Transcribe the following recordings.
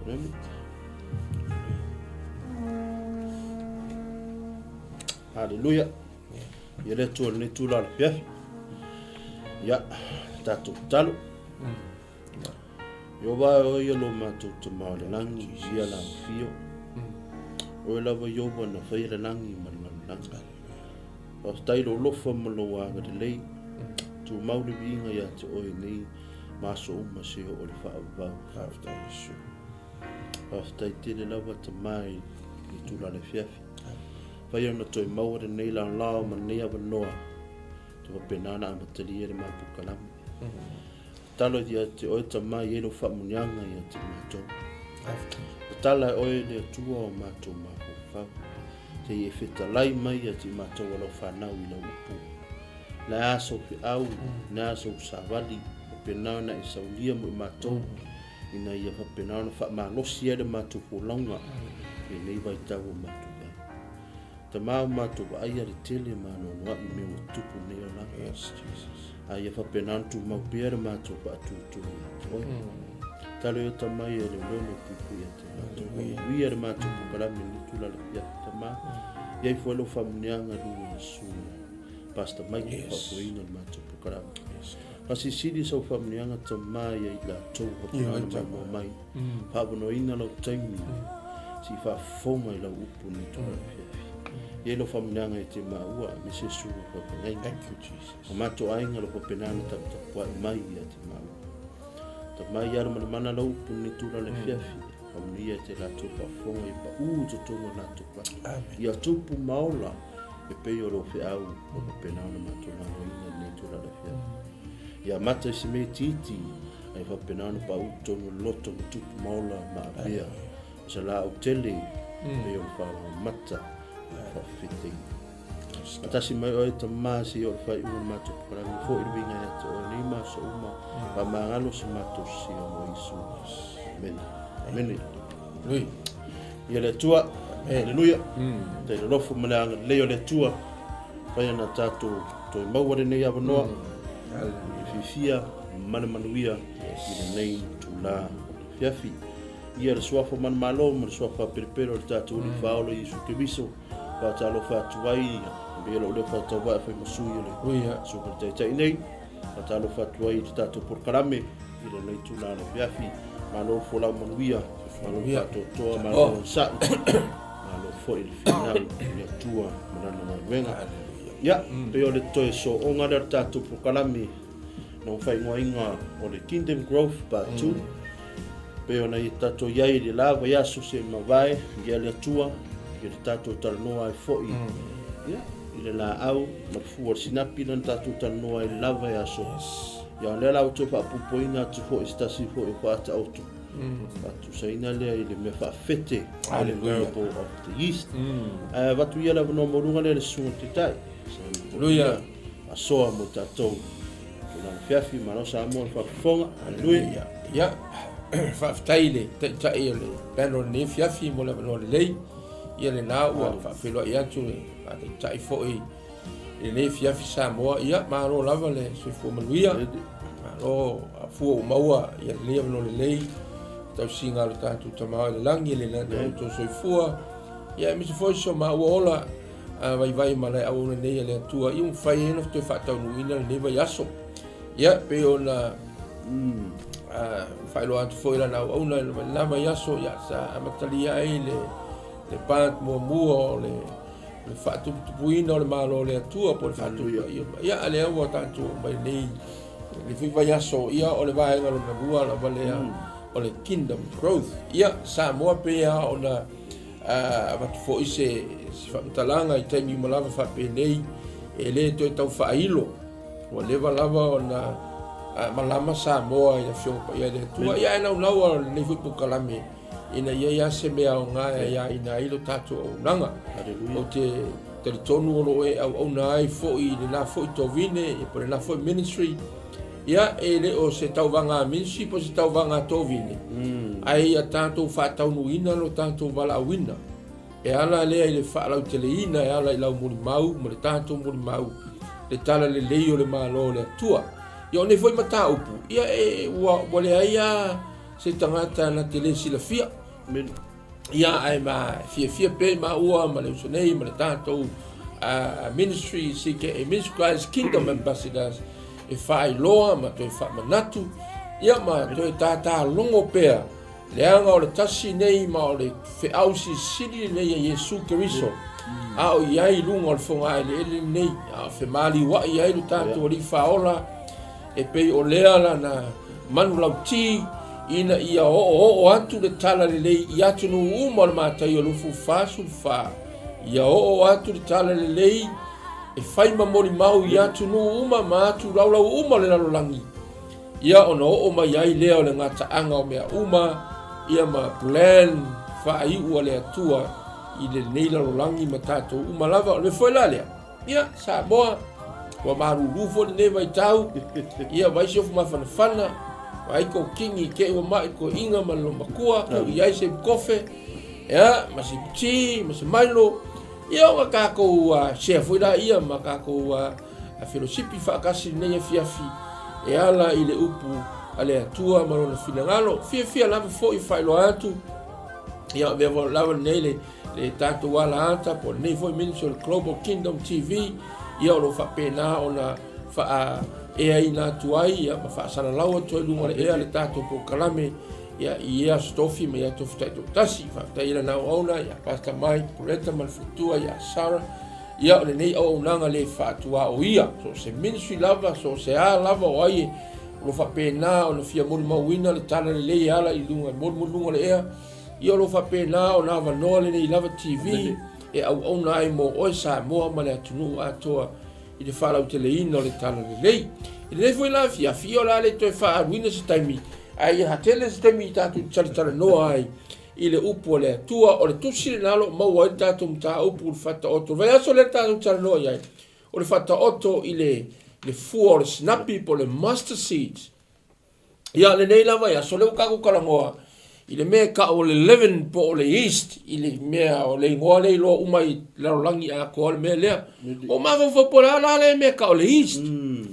Remi. Haleluia. Ia le Atua lenei tula o le afiafi. Ia, tatou tatalo. Ieova e oe ia lo matou Tama o le lagi, ia la afio. Oe lava Ieova na faia le lagi ma le lalolagi. Faafetai lou alofa ma lou agalelei. Tumau le viiga ia te oe nei ma aso uma seia oo i le faavavau. Faafetai Iesu. Faafetai tele lava Tama i le itula o le afiafi. Fai ona toe maua lenei laolao ma lenei avanoa te faapena ona amatalia le matou kalame. Tatalo ia te oe Tama i ai lou faamuniaga ia te matou. Tatala e oe le Atua o matou mafaufau. Se i e fetalai mai ia te matou a lau fanau i lau upu. Le a sou feau, le a sou savali, faapena ona e saulia mo i matou, ina ia faapena ona faamalosi ai le matou folauga i lenei vaitau o matou i ai. Tama o matou vaaia le tele ma anoanoai mea ua tutupu i lenei olaga. Yes, Jesus. A ia faapena ona tumau pea le matou faatuatua ia te oe. Talo ia tama ia leoleo ma puipui ia te matou. Faamanuia le matou polokalame i lenei tulaga afiafi tama. Ia ifo ai lou faamuniaga i luga o le susuga Pastor Mike yes. faafoeina le matou polokalame. Yes. Fasilisili sau faamuniaga tama ia i latou faapena ona maimoa mai. Faavanoaina lau taimi se i faafofoga i lau upu i lenei tulaga afiafi. Ia i lau faamuniaga ia te maua aemaise susuga faafeagaiga. Thank you, Jesus. O matou aiga lo faapena ona taputapuai mai ia te maua. Tama ia alumanamana lau upu i lenei tulaga afiafi. Faamanuia ia te latou faafofoga ia pau i totonu o latou fale. Amen. Ia tupu ma ola e pei o lou feau ua faapena ona matou lagoina i lenei itula afiafi. Ia amata i se mea itiiti, ae faapena ona pau i totonu o le loto ma tupu ma ola ma avea o se laau tele pei o le faaolaomata ma le faafefeteiga. Faatasi mai oe Tama seia oo i le faaiuga o le matou polokalame, foi le viiga ia te oe nei ma aso uma, faamagalo se matou sio mo Iesu. Amene. Amene. Ia le Atua. Haleluia. Faafetai i le alofa ma le agalelei o le Atua. Fai ona tatou toe maua lenei avanoa. I le fiafia ma le manuia i lenei itula o le afiafi. Ia le suafa manumalo ma le suafa pelepele o le tatou Alii Faaola Iesu Keriso. Faatalofa atu ai, avea lou leo faatauvaa e fai ma sui o le Susuga i le Taitai nei. Faatalofa atu ai i le tatou polokalame i lenei itula o le afiafi. Malo le folau manuia, malo le faatoatoa, malo le onosai, malo foi le finau i le Atua ma Lana galuega. Ia, pei o le toe sooga lea o le tatou polokalame na ua faaigoaina o le Kingdom Growth Part 2. Pei ona i tatou i ai i le la vaiaso se mavae ia le Atua, ia le tatou talanoa ai foi ia, i le laau ma le fua o le sinapi lea na tatou talanoa ai i le la vaiaso. Ia o lea la ua toe faapuapuaina atu foi se tasi foi o faataoto, faatusaina lea i le mea faafete o le parable of the yeast. Ae avatu ia le avanoa maualuga lea i le Susuga i le Taitai. Hallelujah. Asoa mo tatou. Tulaga fiafi, malo Samoa le faafofoga. Hallelujah. Ia, faafetai i le Taitai o le panel lenei afiafi mo le avanoa lelei. Ia lena ua faafeiloai atu le Taitai foi i lenei afiafi Samoa. Ia, malo lava le soifua manuia. Malo afua ua maua ia lenei avanoa lelei. Tausiga a lo tatou Tama i le lagi, le lena outou soifua. Ia, aemaise foi so maua ola a vaivai ma le auauna nei a le Atua ia ua mafai ai ona toe faataunuuina lenei vaiaso. Ia, pei ona faailoa atu foi lana auauna i lena vaiaso, ia, sa amatalia ai le, le part muamua o le, le faatuputupuina o le Malo o le Atua po o le faatuputupuina. Ia, a lea ua tatou mai nei le foi vaiaso, ia, o le vaega lona lua lava lea o le Kingdom Growth. Ia, Samoa pei lava ona avatu foi se faamatalaga i taimi uma lava faapenei, e le toe tau faailo, ua leva lava ona malama Samoa i Afioga Paia a le Atua. Ia ae naunau a lenei foi polokalame ina ia i ai se mea aoga e aiaina ai lo tatou auaunaga. Ou te talitonu o lo o e auauna ai foi i lena foi tovine po o lena foi ministry, Ia, e le o se tauvaga ministry po o se tauvaga tovine, ae ia tatou faataunuuina lo tatou valaauina. E ala lea i le faalauteleina e ala i lau molimau ma le tatou molimau, le talalelei o le Malo o le Atua. Ia, o nei foi mataupu, ia e, ua, ua leai lava. se tagata na te le silafia. Ia, ae ma fiafia pea i maua ma le uso nei ma le tatou ministry CKA Ministry Christ Kingdom Ambassadors e faailoa ma toe faamanatu ia ma toe tātālogo pea leaga o le tasi nei ma o le feau silisili lenei a Iesu Keriso a o i ai i luga o le fogaeleele lenei a o femaliuai ai lo tatou Alii Faaola E pei o lea lana manulauti ina ia oooo atu le talalelei i atunuu uma o le Mataio 24, ia oo atu le talalelei e fai ma molimau i atunuu uma ma atu laulau uma o le lalolagi, ia ona oo mai ai lea o le gataaga o mea uma, ia ma plan faaiu a le Atua i lenei lalolagi ma tatou uma lava. O le mea foi la lea, Ia, Samoa, ua malulu foi lenei vaitau, ia vaai si ofu mafanafana, vaai kokini te i ua mai toeaiina ma le loomatua, tuu i ai se kofe, ia, ma se tea, ma se milo, ia ona tatou share foi laia ma tatou felosipi faatasi i lenei afiafi e ala i le upu a le Atua ma Lona finagalo. Fiafia lava foi e faailoa atu, ia, avea lava lenei le le tatou ala ata po o lenei foi ministry o le Global Kingdom TV, ia o lo o faapena ona faaeaina atu ai ia, ma faasalalau atu ai luga o le ea le tatou polokalame ia, i ia aso tofi ma ia tofi taitoatasi. Faafetai i lana auauna ia Pastor Mike Pureta ma le faletua ia Sarah, ia o lenei auaunaga le faatuaoia, so o se ministry lava, so o se a lava o ai o lo o faapena ona fia molimauina le talalelei e ala i luga, e molimoli luga o le ea, Ia o lo o faapena ona avanoa lenei lava TV e auauna ai mo oe Samoa ma le atunuu atoa i le faalauteleina o le talalelei. I lenei foi la afiafi, ia o le a le toe faaaluina se taimi, ae ia tele se taimi i tatou talatalanoa ai i le upu a le Atua. O le tusi lena o lo o maua ai le tatou mataupu i le Faataoto. O le vaiaso lea tatou talanoa i ai, o le Faataoto i le fua o le sinapi po o le mustard seeds. Ia, lenei lava aso, lea ua tatou talanoa i le mea e tau o le leaven po o le yeast, i le mea o le igoa lea e iloa uma i le lalolagi atoa le mea lea. Ua mafaufau po o le a la lea mea e tau o le yeast.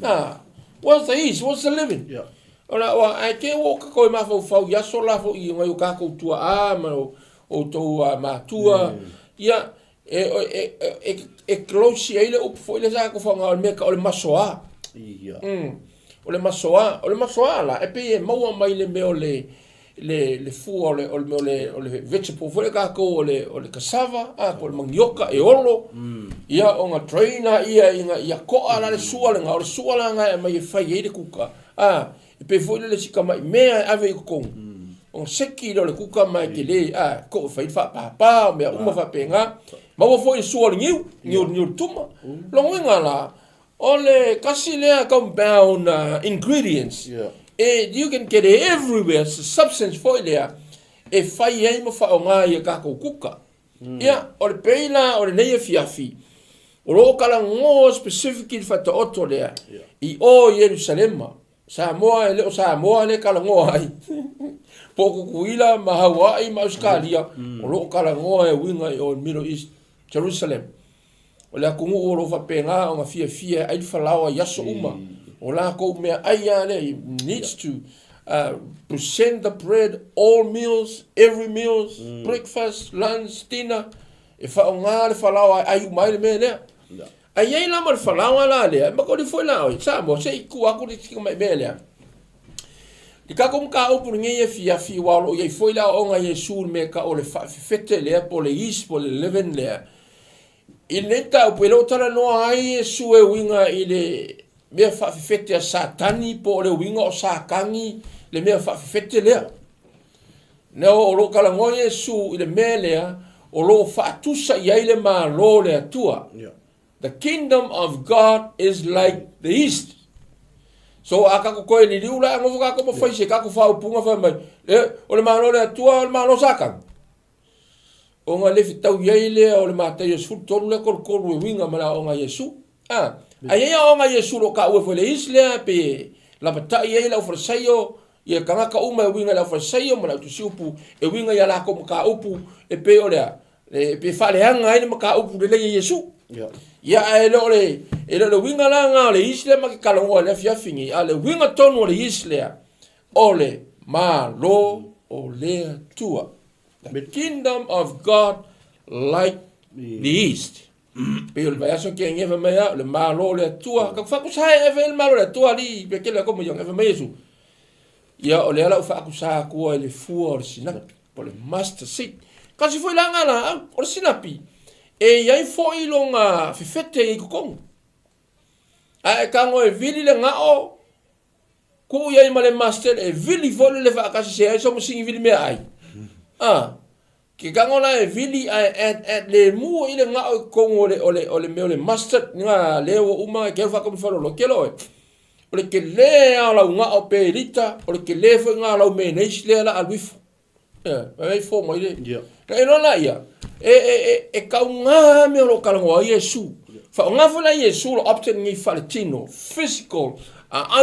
Ah, what's the yeast? What's the leaven? Yeah. Ona, ua, ae te ua o tatou e mafaufau i aso la foi i nai o tatou tuaa ma o outou matua. Ia, E, e, e, e close ai le upu foi lea sa tatou faaaoga o le mea o le masoa. Ia. O le masoa, o le masoa la, e pei e maua mai le mea o le le le fua o le o le mea o le o le vegetable foi lea tatou o le o le cassava, a po o le manioka e olo. Ia ona drain lea ina ia to'a la le sua lena, o le sua la lena e aumai e fai ai le kuka. A, E pei foi lele si tamai mea e ave i totonu, ona seki lea o le kuka ma e tele, a, ko e fai le faapapa, o mea uma faapena. Maua foi le sua o le niu, niu, niu o le tuma. Lona uiga la, o le tasi lea compound ingredients, e, you can get it everywhere, it's a substance foi lea e fai ai ma faaaoga ai e tatou kuka. Ia, o le pei la o lenei afiafi, o lo o talanoa specific i le faataoto lea i o i Ierusalema. Samoa e le o Samoa lea e talanoa ai. Po o Tutuila ma Hawaii ma Ausetalia, o lo o talanoa e uiga i o i Middle East, Jerusalem. O le atunuu o lo o faapena ona fiafia e ai le falaoa i aso uma. O latou meaai lava lea, it needs to present the bread all meals, every meals, breakfast, lunch, dinner, e faaaoga le falaoa e ai uma ai le mea lea. Ae i ai la ma le falaoa la lea, e makauli foi la oe, Samoa, se i tuu atu le tamai mea lea. I tatou mataupu lenei afiafi, aua o lo o i ai foi le aoaoga a Iesu i le mea e tau o le faafefete lea, po o le yeast, po o le leaven lea. I lenei mataupu, e le o talanoa ai Iesu e uiga i le mea faafefete a Satani, po o le uiga o Satani le mea faafefete lea. Na o lo o talanoa Iesu i le mea lea o lo o faatusa i ai le Malo o le Atua. Yeah. The kingdom of God is like the yeast. So a tatou toe liliu la, nofo tatou ma fai se tatou faaupuga fai mai, le, o le Malo o le Atua o le Malo o Satani. Ona le fetaui ai lea o le Mataio 13 lea 33 e uiga ma le aoaoga a Iesu. A, a i ai aoaoga a Iesu o lo o taua foi le yeast lea pe lapatai ai le aufalesaio ia tagata uma e uiga i le aufalesaio ma le autusiupu e uiga i a latou mataupu e pei o le a? E pei e faaleaga ai le mataupu lelei a Iesu. Ia, ae e le o le, e le o le uiga la lena o le yeast lea ma te talanoa i le afiafi nei, a o le uiga tonu o le yeast lea, o le Malo o le Atua. The kingdom of God like the yeast. Pei o le vaiaso ke nge fai mai a, o le Malo o le Atua. Ka faakusa e fai le Malo o le Atua ali pe kele ko mo yong e fai mai Iesu. Ia o lea la u faakusa akua i le fua o le sinapi, po o le mustard seed. Kasi foi la nga laau, o le sinapi, e iai foi lona fefete i totonu. A e tago e vili le gao, tuu i ai ma le mustard e vili foi le faatasi se ai so masini vili meaai. A, ke tago la e vili ae add add lemu i le gao i totonu o le o le o le mea o le mustard nga lea ua uma e keu faatomi falolo ke loe. O le tele lava o lau gao pe lita, o le tele foi nga o lau mayonnaise lea la alu ifo. E fo mai le. Yeah. Na iloa la ia, e, e, e, e kauga mea o lo o talanoa ai Iesu. Faaaoga foi la Iesu lo object lenei faaletino, physical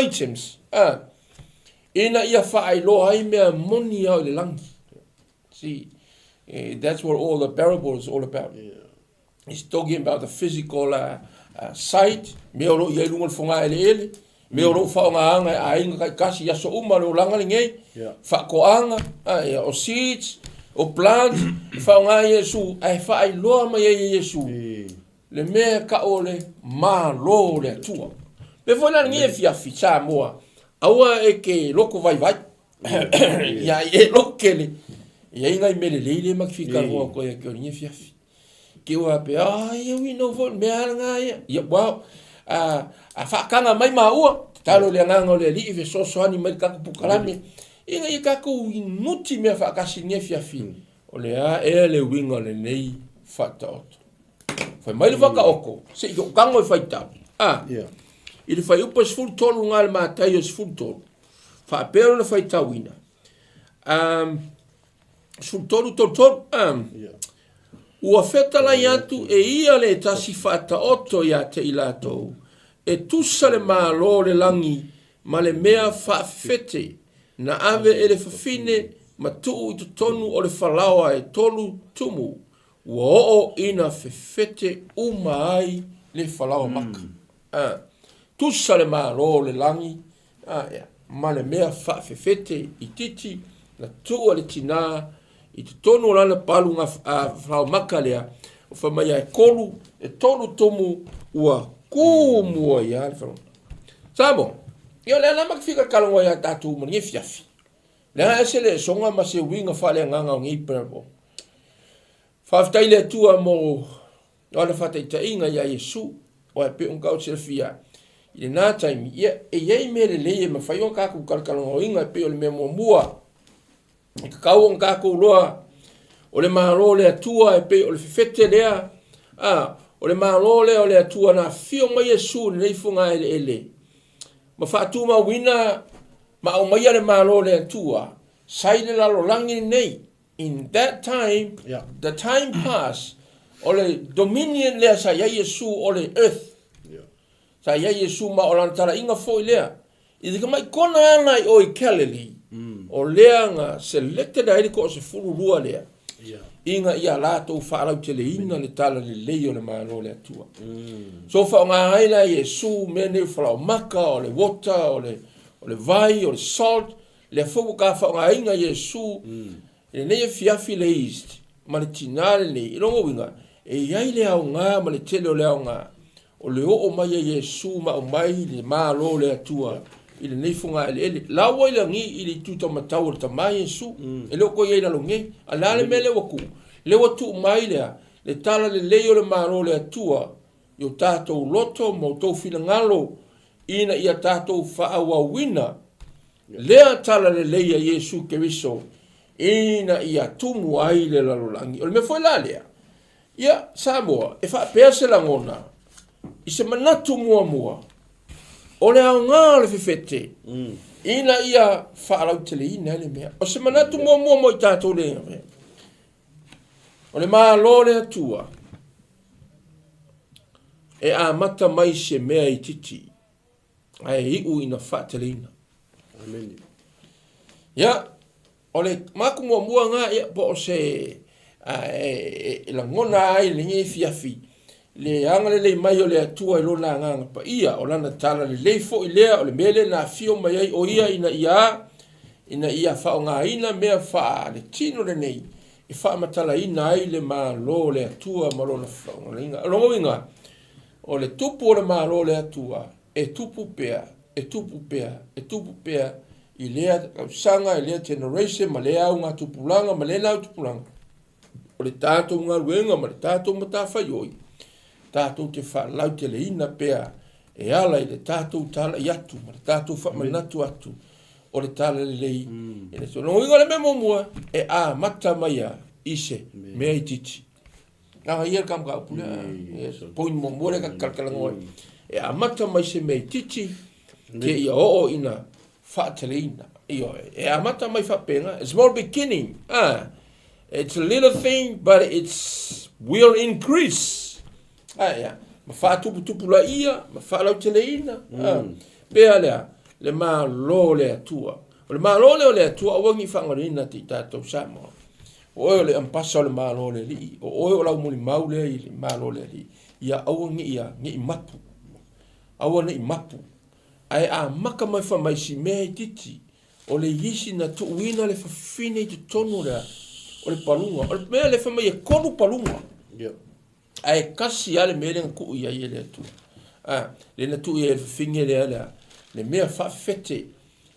items, ina ia faailoa ai mea moni ao i le lagi. See, that's what all the parable is all about. Yeah. He's talking about the physical side, mea o lo o i ai luga o le fogaeleele, mea o lo o faaaogaina e aiga taitasi i aso uma o le olaga lenei, Yeah. faatoaga, ia, o seeds, o plants, e faaaoga e Iesu, ae faailoa mai ai e Iesu le mea e tau o le Malo o le Atua. Mea foi la lenei afiafi, Samoa, aua e te loto vaivai, ia e loto tele, e i ai nai mea lelei lea ma te fia talanoa atu ai ia te oe i lenei afiafi. Ke ua pe, ai, e ui no foi, mea ala ngā ia. Ia, well, a whaakanga mai māua, te talo le anganga o le alii, fesoasoani mai le tatou pukalame, ina ia tatou inuti mea faatasi i lenei afiafi, o le a ea le uiga o lenei faataoto. Fai mai le whakaoko, se i ou tago e faitau. A, Yeah. i le fuaiupu e 13 ngā le Mataio 13, faapea lona faitauina. Um, 13, 33, um, Yeah. Ua fetalai atu e ia le tasi faataoto ia te i latou, e tusa le Malo o le lagi ma le mea faafefete na ave e le fafine ma tuu i totonu o le falaoa e tolu tumu, ua oo ina fefete uma ai le falaoa maka. A, tusa le Malo o le lagi a, ia, ma le mea faafefete itiiti na tuu e le tinā i totonu o lana palu falaoa maka lea, o fai mai ia e kolu, e tolu tumu ua kū mua ai le falaoa. Samoa, ia o lea la ma te fia talanoa ia tatou ma lenei afiafi. Leaga e ese le esoga ma se uiga faaleagaga o nei parable. Faafetai i le Atua mo lana faataitaiga ia Iesu, aua e pei ona tatou silafia, i lena taimi, ia, e i ai mea lelei e mafai ona tatou talatalanoaina e pei o le mea muamua, e tatau ona tatou iloa o le Malo o le Atua e pei o le fefete lea, a, o le Malo lea o le Atua na afio mai Iesu i lenei fogaeleele ma faatumauina ma aumaia le Malo o le Atua sa i le lalolagi lenei. In that time, Yeah. the time past, o le dominion lea sa i ai Iesu o le earth. Yeah. Sa i ai Iesu ma o lana talaiga foi lea. I te tamai kona ana i o i Galilee, o lea na selected ai le toasefululua lea, Yeah. ina ia latou faalauteleina le talalelei o le Malo o le Atua. So faaaoga ai la Iesu mea nei o falaoamaka, o le water, o le, o le vai, o le salt, Lea foi ua ta faaaogaina Iesu i lenei afiafi le yeast ma le tinā lenei. I lona uiga, e i ai le aoga ma le tele o le aoga o le oo mai a Iesu ma aumai le Malo o le Atua i lenei fogaeleele. La ua i lagi i le itu taumatau o le Tama Iesu, e le o toe i ai i lalo nei. A o le a le mea lea ua tuu? Lea ua tuu mai lea le talalelei o le Malo o le Atua i o tatou loto ma outou finagalo ina ia tatou faaauauina lea talalelei a Iesu Keriso ina ia tumu ai le lalolagi. O le mea foi la lea, ia, Samoa, e faapea se lagona i se manatu muamua o le aoga o le fefete ina ia faalauteleina ai le mea. O se manatu muamua mo i tatou le o le Malo o le Atua e amata mai se mea itiiti ae iu ina faateleina. Amene. Ia, o le manatu muamua lena, ia, po o se e lagona ai lenei afiafi le agalelei mai o le Atua i Lona Agaga Paia, o Lana talalelei foi lea, o le mea lea na afio mai ai o Ia ina ia ina ia faaaogaina mea faaletino lenei e faamatalaina ai le Malo o le Atua ma Lona faauigaina. O lona uiga, o le tupu o le Malo o le Atua e tupu pea, e tupu pea, e tupu pea i lea tausaga, i lea generation ma lea augatupulaga ma lena autupulaga. O le tatou galuega ma le tatou matafaioi, tatou te faalauteleina pea e ala i le tatou talai atu ma le tatou faamanatu atu o le Talalelei i le Atua. O lona uiga o le mea muamua, e amata mai lava i se mea itiiti. Leaga ia le ta mataupu lea, yes, point muamua lea ta te talatalanoa ai. E amata mai se mea itiiti seia oo ina faateleina. Ioe, e amata mai faapena, a small beginning, ah, it's a little thing but it's will increase. Ah, ia, ma faatuputupulaia, ma faalauteleina, ah, pea lea, le Malo o le Atua. O le Malo lea o le Atua, aua ne i faagaloina te i tatou Samoa. O oe o le ambassador o le Malo o le Alii, o oe o lau mulimau lea i le Malo o le Alii, ia aua ne i, ne i mapu, aua ne i mapu. Ae amata mai fai mai si mea itiiti, o le isi na tuuina le fafine i totonu o le, o le paluga. O le mea lea fai mai e kolu paluga. Yeah. Ae kasi lava le mea lea na tuu i ai e le Atua. A, lea na tuu i ai e le fafine lea, lea, le mea faafefete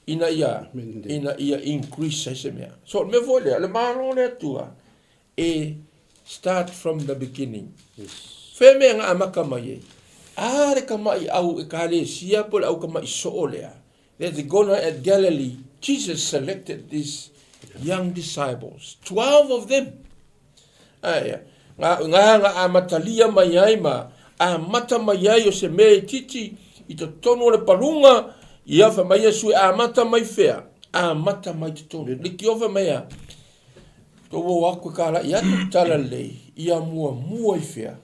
ina ia, ina ia increase ai se mea. So, o le mea foi lea, o le Malo o le Atua, e start from the beginning. Yes. Fea mea na amata mai ai? A le tama'i au Ekalesia po o le au tama'i soo lea, that they gonna at Galilee, Jesus selected these young disciples, 12 of them. Ae, nga, nga na amatalia mai ai ma amata mai ai o se mea itiiti i totonu o le paluga, ia fai mai Iesu e amata mai fea? Amata mai totonu. Liki fai mai a, tou o aku e kalaʻi atu le talalelei, ia muamua i fea?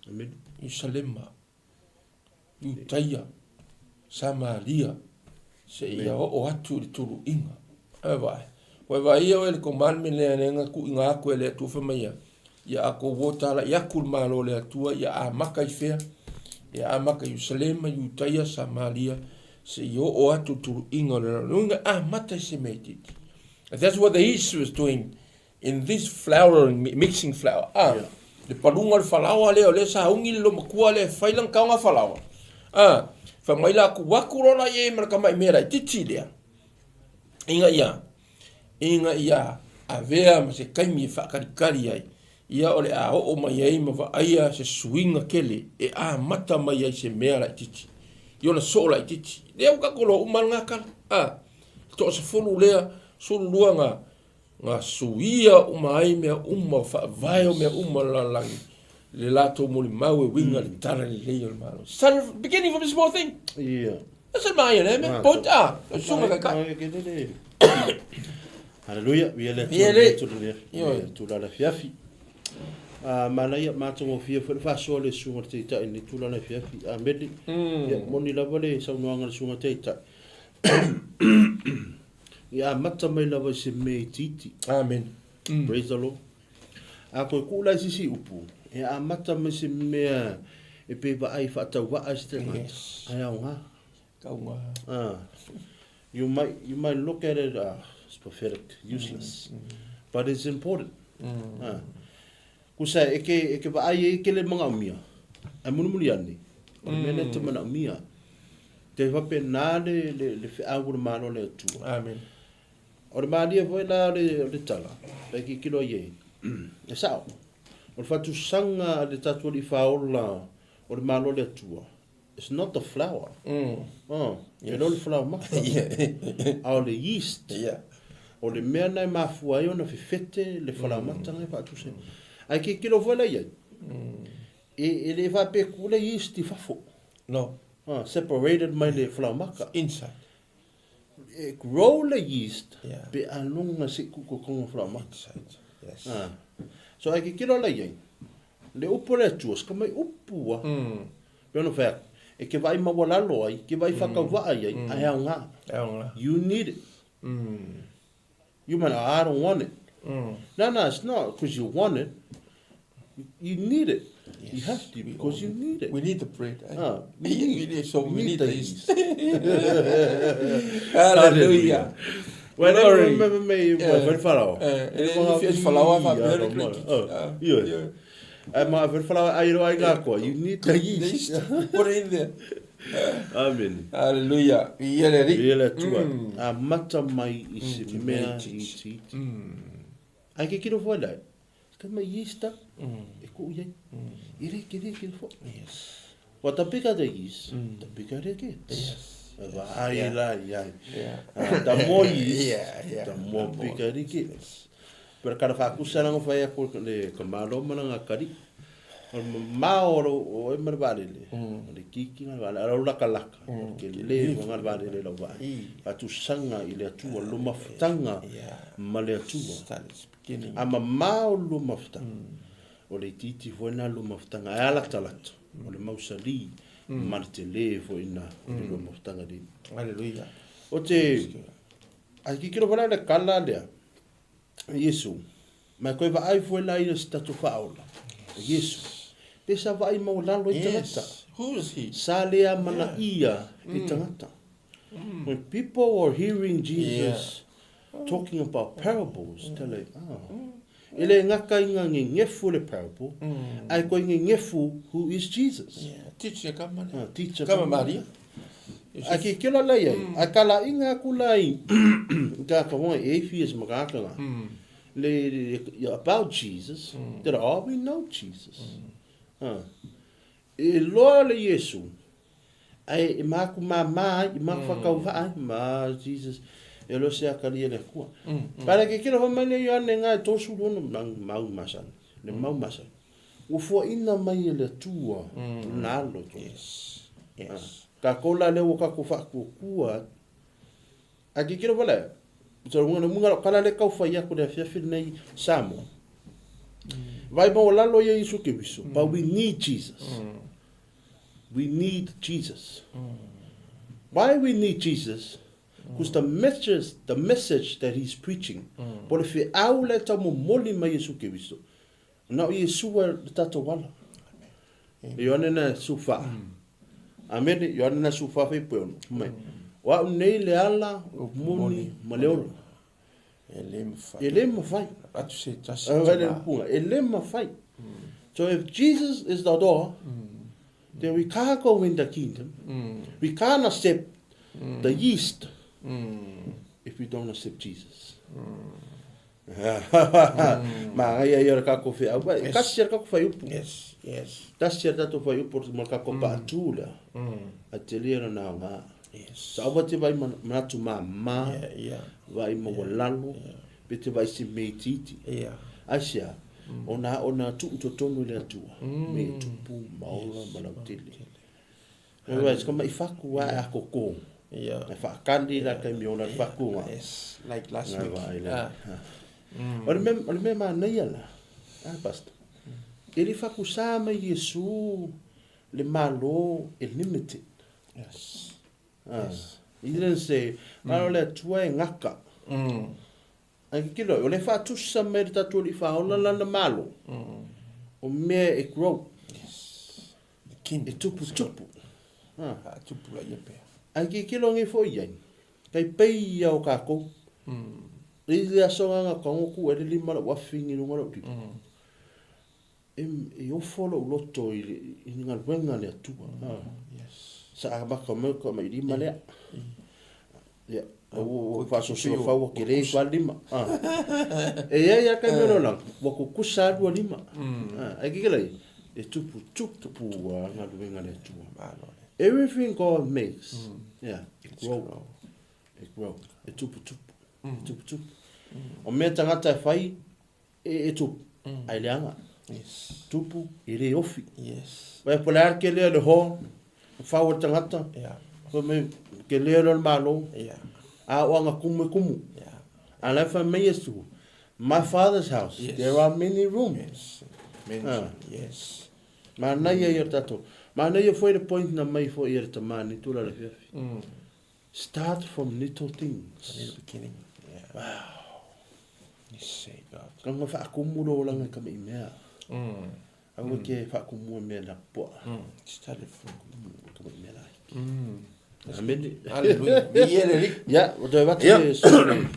Amen. Ierusalema, Iutaia, Samaria, seia oo atu i le tuluiga. Ae vaai, ua e vaaia oe i le commandment lea lea na tuuina atu e le Atua fai mai ia, ia a tou o talai atu le Malo o le Atua, ia amata i fea? Ia amata i Ierusalema, Iutaia, Samaria, seia oo atu i le tuluiga o le lalolagi. Lona uiga, amata i se mea itiiti. And that's what the yeast was doing in this flour, mixing flour. Ah, yeah. Le paluga o le falaoa lea, o lea sa ugi le lomatua lea e fai lana taoga falaoa. Ah, fai mai la atu atu loa la i ai ma le tamai mea laitiiti lea. Ina ia, ina ia avea ma se taimi e faatalitali ai, ia o le a oo mai ai ma vaaia se suiga tele e amata mai ai se mea laitiiti, i ona soo laitiiti. Lea ua tatou iloa uma lena tala. Ah, toasefulu lea, 12 na, na suia uma ai mea uma, o faavae o mea uma o le lalolagi, le latou molimau e uiga i le talalelei o le Malo. Started beginning from a small thing. Yeah. Ese mai le me point a susunga kai kai. Hallelujah, vi le Via le. tu le tu la fiafi. A manaia matagofie foi le faasoa le susuga le taitai i le tulaga fiafi. A meli. Ia moni lava le saunoaga a le susuga taitai. Ia amata mai lava i se mea itiiti. Amen. Praise the Lord. A toe tuu la i se isi upu, e amata mai se mea e pei vaai faatauvaa i se tagata, Yes. ae aoga. Tauga. Ah. You might, you might look at it, ah, it's pathetic, useless. But it's important. Ah. Kusa, e ke, e ke vaai e ke le manaomia, ae mulimuli ane, o le mea lea e te manaomia. Te faapena le, le, le feau o le Malo o le Atua. Amen. O le malie foi la o le, o le tala, pe tilotilo i ai, e sao. O le faatusaga a le tatou Alii Faaola o le Malo o le Atua, it's not the flour. Oh, e le o le falaoamata, a o le yeast. Yeah. O le mea na e mafua ai ona fefete le falaoamata na e faatusa ai. Ae tilotilo foi la i ai, e, e le faapea e tuu le yeast i fafo. No. Ah, separated mai le falaoamata. Inside. E grow le yeast Yeah. pe a luga se i kukukonga falaoamata. Inside. Yes. Ah. So ai tilotilo la i ai, le upu a le Atua, se ka mai upu a. Pe ona fai atu, e ke vaai maualalo ai, ke vaai whakauvaa ai, ae aoga. Aoga. You need it. You might, I don't want it. No, no, it's not because you want it. You need it. You have to because you need it. We need the bread. Eh? Ah, we need, so we need the the yeast. Hallelujah. Ua le Glory. me me me ua fai falaoa. Eh, e le ni fia falaoa faapea le Oh, ioe. Ai ma fai falaoa ai ro ai ngā koa. You need the yeast. Put it in there. Amen. Hallelujah. Ia le Alii. Ia le Atua. Amata mai i se mea itiiti. Ai ke kilo foi lai. Ka mai yeast e ku iai. I re ke re ke fo. Yes. What the bigger the yeast, the bigger it gets. Yes. Ai la ai. Yeah. The more yeast, Yeah. the more bigger it gets. Pero kada whakusa ranga whai ako le ka malo mana ngā kari. O le mamao o o e mara vārele. O le kiki ngā vārele. Ara o laka laka. O ke le o ngā vārele lau vāi. Whatusanga i le atua, luma futanga ma le atua. Start at the beginning. A mamao luma futanga. O le itiiti foi na luma futanga. Ai ala talata. O le mausali ma le tele foi na o le luma futanga li. Hallelujah. O te, ai kikiro wala le kala lea, Iesu, mai koe vaai foi la ina se tatou faaola. Iesu, pe sa vaai maualalo i tagata. Yes. Who is he? Sa lea mana ia i tagata. When people were hearing Jesus talking about parables, they're like, oh. E le ngaka i ngā ngengefu le parable, ai koe ngengefu who is Jesus. Yeah. Teacher kama. Ah, teacher. Kama Maria. A ke kela lai ai, a kala inga aku lai, ka ka wanga atheist ma ka ka le, le, about Jesus, that all we know Jesus. Ah. E loa le Iesu, ai e maku ma ma ai, e maku whakau wa ai, ma Jesus, e lo se akali e le kua. Para ke kela whamai le Ioane ngā e tōsu rono, nang mau masani, le mau masani. Ua fua ina mai e le Atua, nā alo tō. Yes. Yes. Ka kola le ua kako whakuakua. A ki kira wala, so munga munga kala le kau whai aku le afiafi nei Samoa. Vai mau lalo ia Isu ke wiso, but we need Jesus. We need Jesus. Why we need Jesus? Because the message that he's preaching, po le whiau le tau momoli mai Isu ke wiso. Na o Iesu e le tātou wala. Ioane na sufa. Amen. Ioane na sufa fai pe ono. Mai. Wa au nei le ala o moni ma le ola. E le mawhai. E le mawhai. Atu se tasi. E le punga. E le mawhai. So if Jesus is the door, then we can't go in the kingdom. We can't accept the yeast if we don't accept Jesus. Ma ngai ai ora kako whi au. Yes. Kasi ara kako whai upu. Yes, yes. Tasi ara tatou whai upu ma kako paatula. A te lera nā ngā. Yes. Sa awa te vai manatu mā mā, Yeah, yeah. vai mawalalo, pe te vai si mei titi. Yeah. Asia, ona ona tuu totonu le atua. Me tupu, maola, malau tele. Otherwise, kama i whaku a ako kō. Yeah. E whaakani la kai mi ona whaku ngā. Yes, like last Ngā week. vai le. Ah. O le mea, o le mea mānei ala, ah, pastor. E le whaku sa mai Iesu, le malo e limited. Yes. Ah. He didn't say, malo le atua e ngaka. Ai ki kilo, o le whaatusa mai le tātou li whaola lana malo. O mea e grow. Yes. The kingdom. E tupu tupu. Ah. Ah, tupu la ia pea. Ai ki kilo ngi fo iai. Kai pei ia o kākou. I le aso ngā kangoku e le lima la wawhingi runga lau tipu. E ofo lau loto i ngā wenga le atua. Yes. Sa a maka mau ka mai lima lea. Ia, o whasosoa whaua ke rei wha lima. E ia ia kai meo lang, wa kukusa alua lima. Ai ki kela i, e tupu tupu a ngā wenga le atua. Malo le. Everything God makes, yeah, it It's grow. grow. It grow. E tupu tupu. E tupu tupu. O mea tangata e whai, e tupu. Ai leanga. Yes. Tupu, e re ofi. Yes. Wai po le ar ke lea le ho, whaua tangata. Yeah. Ko me, ke lea le malo. Yeah. A o anga kumu e kumu. Yeah. A lai whai mai Yesu, my father's house, Yes. there are many rooms. Yes. Many. Yes. Mā nei ia tātou. Mā nei ia foi le point na mai foi ia te tamani, tūra le whiawhi. Start from little things. Little beginning. Yeah. Wow. You say God. Ka ngā whaakumuro o langa ka mei mea. Aua ke whaakumua mea la poa. Started from Ka mei mea lai. Amene. Haleluia. Viia le Alii. Ia, ua toe avatu le susuga i le.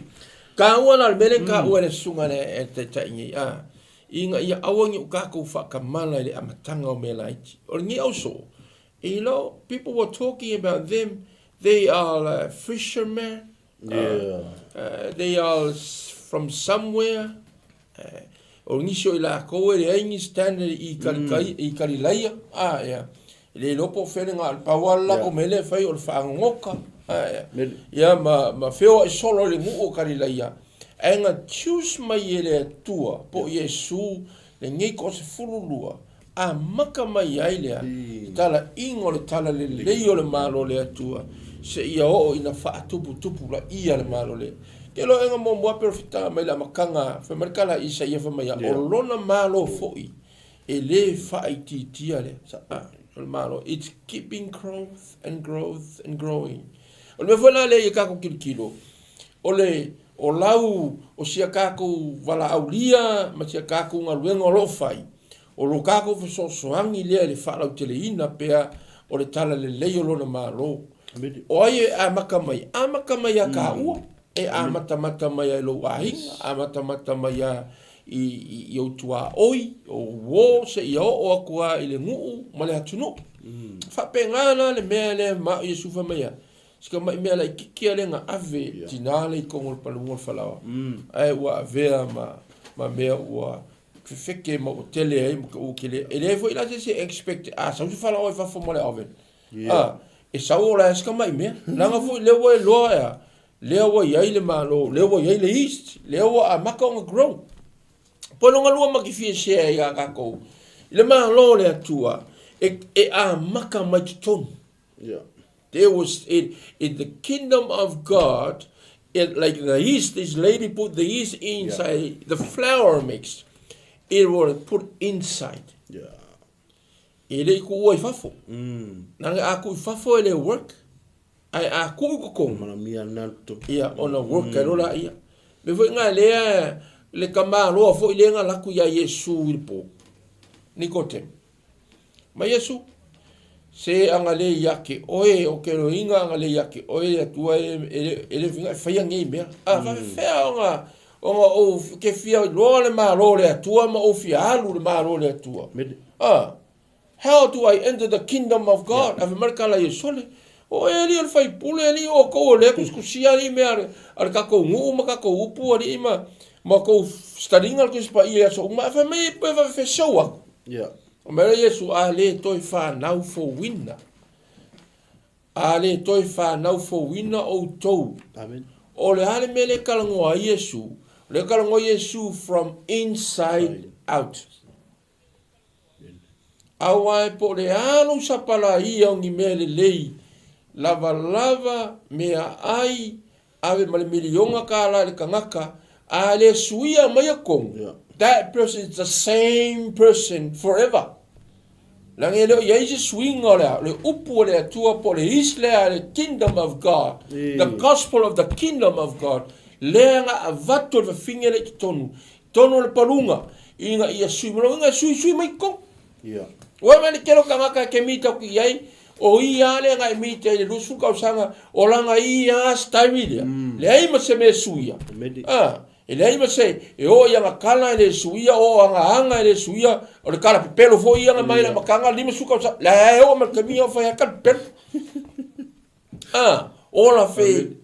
Taua la o le mea lea e taua e le susuga lea e taitai nei, a, ina ia aua ne i o tatou faatamala i le amataga o mea laiti. O lenei ausoo, you know, people were talking about them, they are fishermen, they are from somewhere, O nisi o i lakou e leai ni standard i i Kalilaia, a, ia, e le iloa po o fea le ga, pau lava le latou mea lea e fai o le faagagoka, a, ia, ia ma, ma feoai solo i le nuu o Kalilaia, ae na choose mai e le Atua po o Iesu lenei toasefululua, amata mai ai lea talaiga o le talalelei o le Malo o le Atua seia oo ina faatuputupulaia le Malo lea. Ke loa ega muamua pe o le fitaga mai le amataga, fai mai le tala a Isaia fai mai, O lona Malo foi e le faaitiitia lea. O le Malo, it's keeping growth and growth and growing. O le mea foi la lea ia tatou tilotilo, o le o lau o sia tatou valaaulia ma sia tatou galuega o lo o fai, O lo tatou fesoasoani lea i le faalauteleina pea o le talalelei o Lona Malo. O ai e amata mai? Amata mai ia taua. E amatamata mai ia i lou aiga, amatamata mai ia i ou tuaoi, ou uo, seia oo atu lava i le nuu ma le atunuu. Faapena la le mea lea ma Iesu fai mai ai, Si tamai mea laitiiti lea na ave e le tina lea i totonu o le paluga o le falaoa, ae ua avea ma mea ua fefete ma ua tele ai ma ua tele. E leai foi la se isi e expect a sau se falaoa i fafo ma le oven, a, e sau o la e si tamai mea. Leaga foi lea ua iloa e a, lea ua i ai le Malo, lea ua i ai le yeast, lea ua amata ona grow. Po o lona lua ma te fia share ia tatou, i le Malo o le Atua, e amata mai totonu. Yeah. There was in, in the kingdom of God, it, like the yeast, this lady put the yeast inside yeah. the flour mix. It was put inside. Yeah. E le i kuua i fafo. Nanga a ku i fafo e le work. Ai a ku i kokong. Mana mia nanto. Ia, ona work mm. lola ia. Me foi ngā lea, le kamaloa foi le ngā laku ia Iesu i le pō. Nicotem. Ma Iesu, Se agalei ia ke oe, o ke loiga agalei ia ke oe le Atua e e le finga e faia nei mea. A faafefea ona ona ou ke fia iloa le Malo o le Atua ma ou fia alu i le Malo o le Atua. A How do I enter the kingdom of God? A fai mai le tala a Iesu, Sole, o oe alii o le faipule, alii o outou o lea tusitusia alii mea a le tatou nuu ma tatou upu alii ma ma tou staliga le Tusi Paia i aso uma. A fai mai pe faafefea seu aku. Yeah. Fai mai lea Iesu, A le toe fanau fouina, a le toe fanau fouina outou. Amen. O le a le mea lea e talanoa ai Iesu? O lea e talanoa Iesu from inside out. Aua e po o le a lou sapalaia o ni mea lelei, lavalava meaai ave ma le miliona kālā i le tagata, a le suia mai tonu, Yeah. that person is the same person forever. Leaga e le o i ai se suiga o le a, o le upu a le Atua po o le is lea a le kingdom of God, the gospel of the kingdom of God, lea na avatu e le fafine lea i totonu, totonu o le paluga, ina ia sui mai. Lona uiga e suisui mai totonu. Yeah. Ua mai le tele o tagata e te mita atu i ai, o ia lea na e mita i le 20 tausaga, o lana ia style lea. Leai ma se mea e suia. Ah, e leai ma se, e oo i ana kala e le suia, oo ana aga e le suia, o le kala pepelo foi ia na mai le amataga, 50 tausaga, leai e oo ma le taimi ia o fai ai kala pepelo. Ah, ola fe,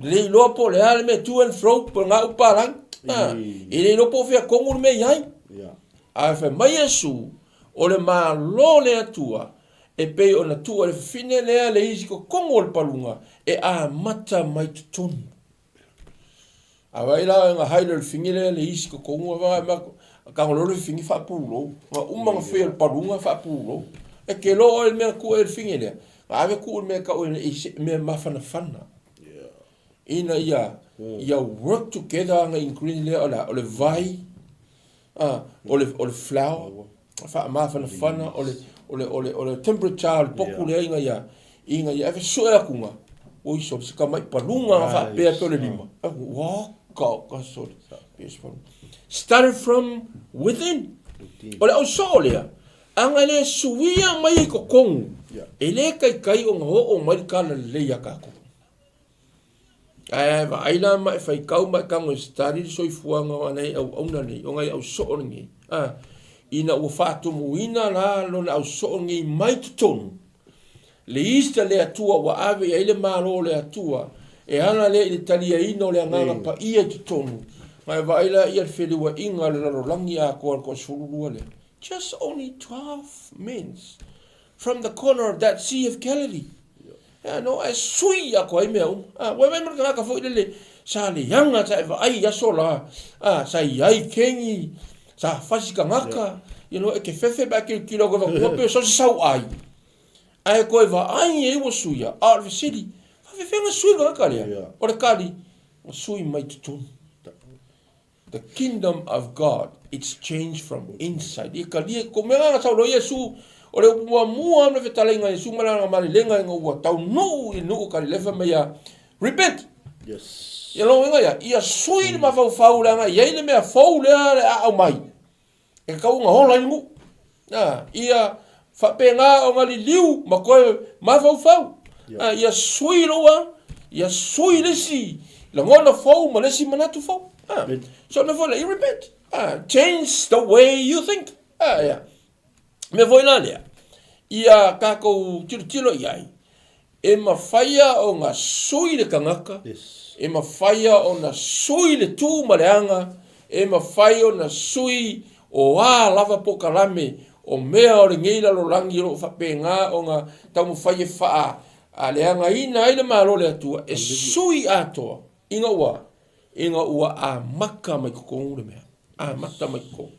Le iloa po o le a le mea to and fro po o ngā upa langi. Ha, e le iloa po o fea kongu le mea i ai. Ae fai mai Iesu, o le Malo o le Atua, e pei ona tuu e le fafine lea le isi kokongo o le paluga, e amata mai totonu. A vai la nga hai le fafine lea le isi kokongo, a vai ma kangolo le fafine faapulou. Nga uma nga fia le paluga faapulou. E ke loa oe le mea tuu e le fafine lea, nga ave tuu le mea tau e se mea mafanafana. Ina ia ia work together anga ingredient lea o le a? O le vai, a, o le o le flour, faamafanafana, o le o le o le o le temperature o le poku lea ina ia ina ia ave sue atu nga, oi sole se tamai paluga nga faapea pe o le lima. Ua ka ka sole. Started from within. O le ausoo lea, aga e le suia mai i totonu. E le taitai ona oo mai le tala lelei ia tatou. Ae vaai la ma e faitau ma e tago e study le soifuaga o ana e auauna nei, ona e ausoo lenei, a, ina ua faatumuina la lona ausoo lenei mai totonu, le yeast a le Atua ua ave i ai le Malo o le Atua, e ala lea i le taliaina o le Agaga Paia i totonu, ma e vaai la ia le feliuaiga a le lalolagi atoa le toasefululua lea. Just only 12 men from the corner of that Sea of Galilee. Ea no, ae sui atoa ai mea uma. Ah, ua vaai ma le tagata foi lele, sa leaga sa e vaai i aso la, ah, sa i ai kengi, sa fasi tagata, you know, e te fefe pe a tilotilo atu e avatua pe so se sauai. Ae toe vaai i ai ua suia, a o le fesili, faafefea ona sui le tagata lea? O le tali, ua sui mai totonu. The kingdom of God it's changed from inside. Ia talia ko mea nga saunoa Iesu o le upu muamua ma le fetalaiga Iesu ma lana malelega ina ua taunuu i nuu Kalilefa ma ia repent. Yes. Ia lona uiga ia, ia sui le mafaufau leaga e i ai le mea fou lea le a aumai. E tatau ona ola ai le nuu. A, ia faapena ona liliu ma toe mafaufau. A, ia sui lou a, ia sui le isi lagona fou ma le isi manatu fou. A, so mea foi lea, you repent. A, change the way you think. A, ia. Mea foi la lea, ia tatou tilotilo i ai, e mafaia ona sui le tagata, Yes. e mafaia ona sui le tu ma le aga, e mafai ona sui o a lava pokalame o mea o lenei lalolagi o lo o faapena ona taumafai e faa leagaina ai le Malo o le Atua, e sui atoa ina ua ina ua amata mai totonu le mea, amata mai totonu.